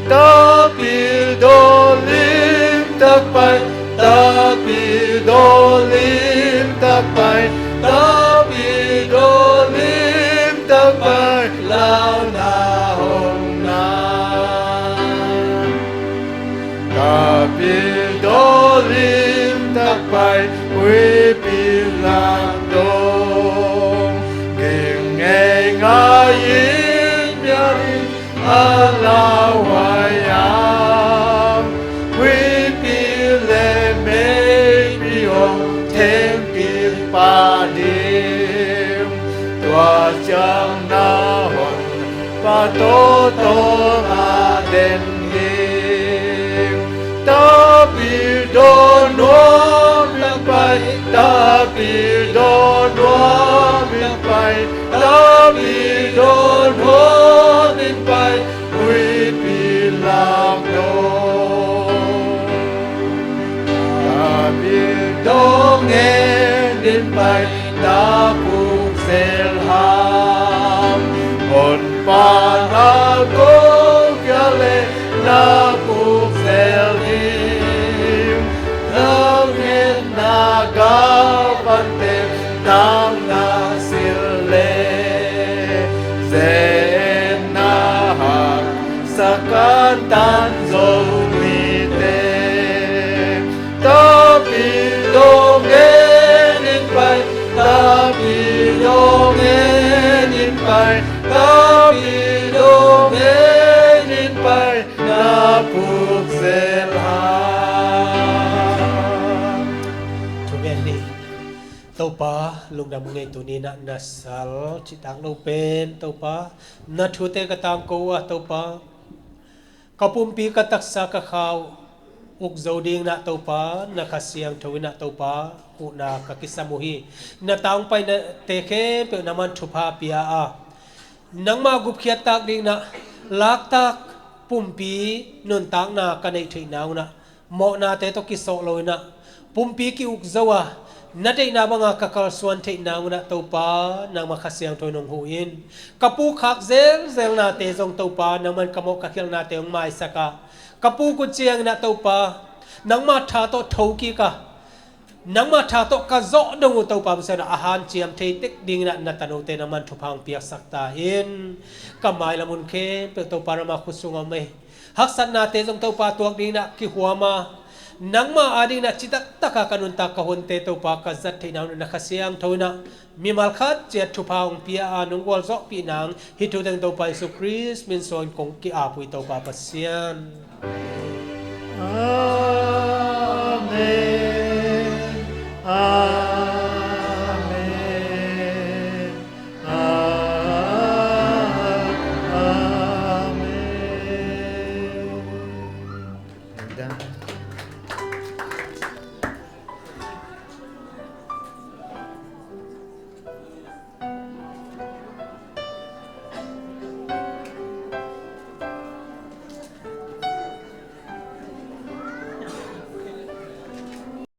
Tapidaw limtak pai, tapidaw limtak pai, tapidaw limtak pai launa hong nai. Tapidaw limtak pai huipi lak dong, ging ngeingai in bialin a lauhuai ang, huipi le meipi hong thengkik pah ding. Tua ciang na honpa tawtawl a den ding. Tapidaw nuam in pai, tapidaw nuam in pai, tapidaw nuam in pai, huipi lak dong. Tapidaw ngen in pai, na puk zel hang, honpa na kong kial le na puk zel ding. Na ngetna galvan teng nang na silh le, ze-etna haksa kantan zo ni teh. Tapidaw ngen in pai, tapidaw ngen in pai, tapidaw ngen in pai, na puk zel hang. Thu gen ni. Topa, lungdam ngei tuni na na sal cihtak lo pen Topa, na thute ka tangko uh a Topa, ka pumpi ka taksa ka kha uh uk zo ding na Topa, na Kha Siangtho in na Topa huhna ka kisam uh hi. Na tangpaina te khempeuh nangman thupha pia a, nangma gupkhiat tak ding na laktak pumpi nuntakna ka neih theihna uh na, mawhnate tawh kisawh lo in na pumpi ki-uk zo a, na deihna banga ka kalsuan theihna uh na Topa, nangma Kha Siangtho in hong huh in. Ka pu khak zelzelnate zong Topa, nangman ka mawh ka khialhnate hong maisak a, ka pu kut ciangin na Topa, nangma tha tawh thokik a, nangma tha tawh ka zawh dong uh Topa, bangsan a hanciam thei tek dingin na tanote nangman thupha hong piaksak ta in. Ka mailam hun khempeuh Topa, nangma khut sungah om ei. Haksatnate zong Topa tuak dingin kihuam a, nangma adingin citak taka ka nuntak ka hunte Topa ka zat theihna un na Kha Siangtho in mimal khat ciat thupha hong pia a, nong gualzawhpih nang hih thu teng Topa Jesu Khrist min suangin kong ki-ap uh hi Topa Pasian.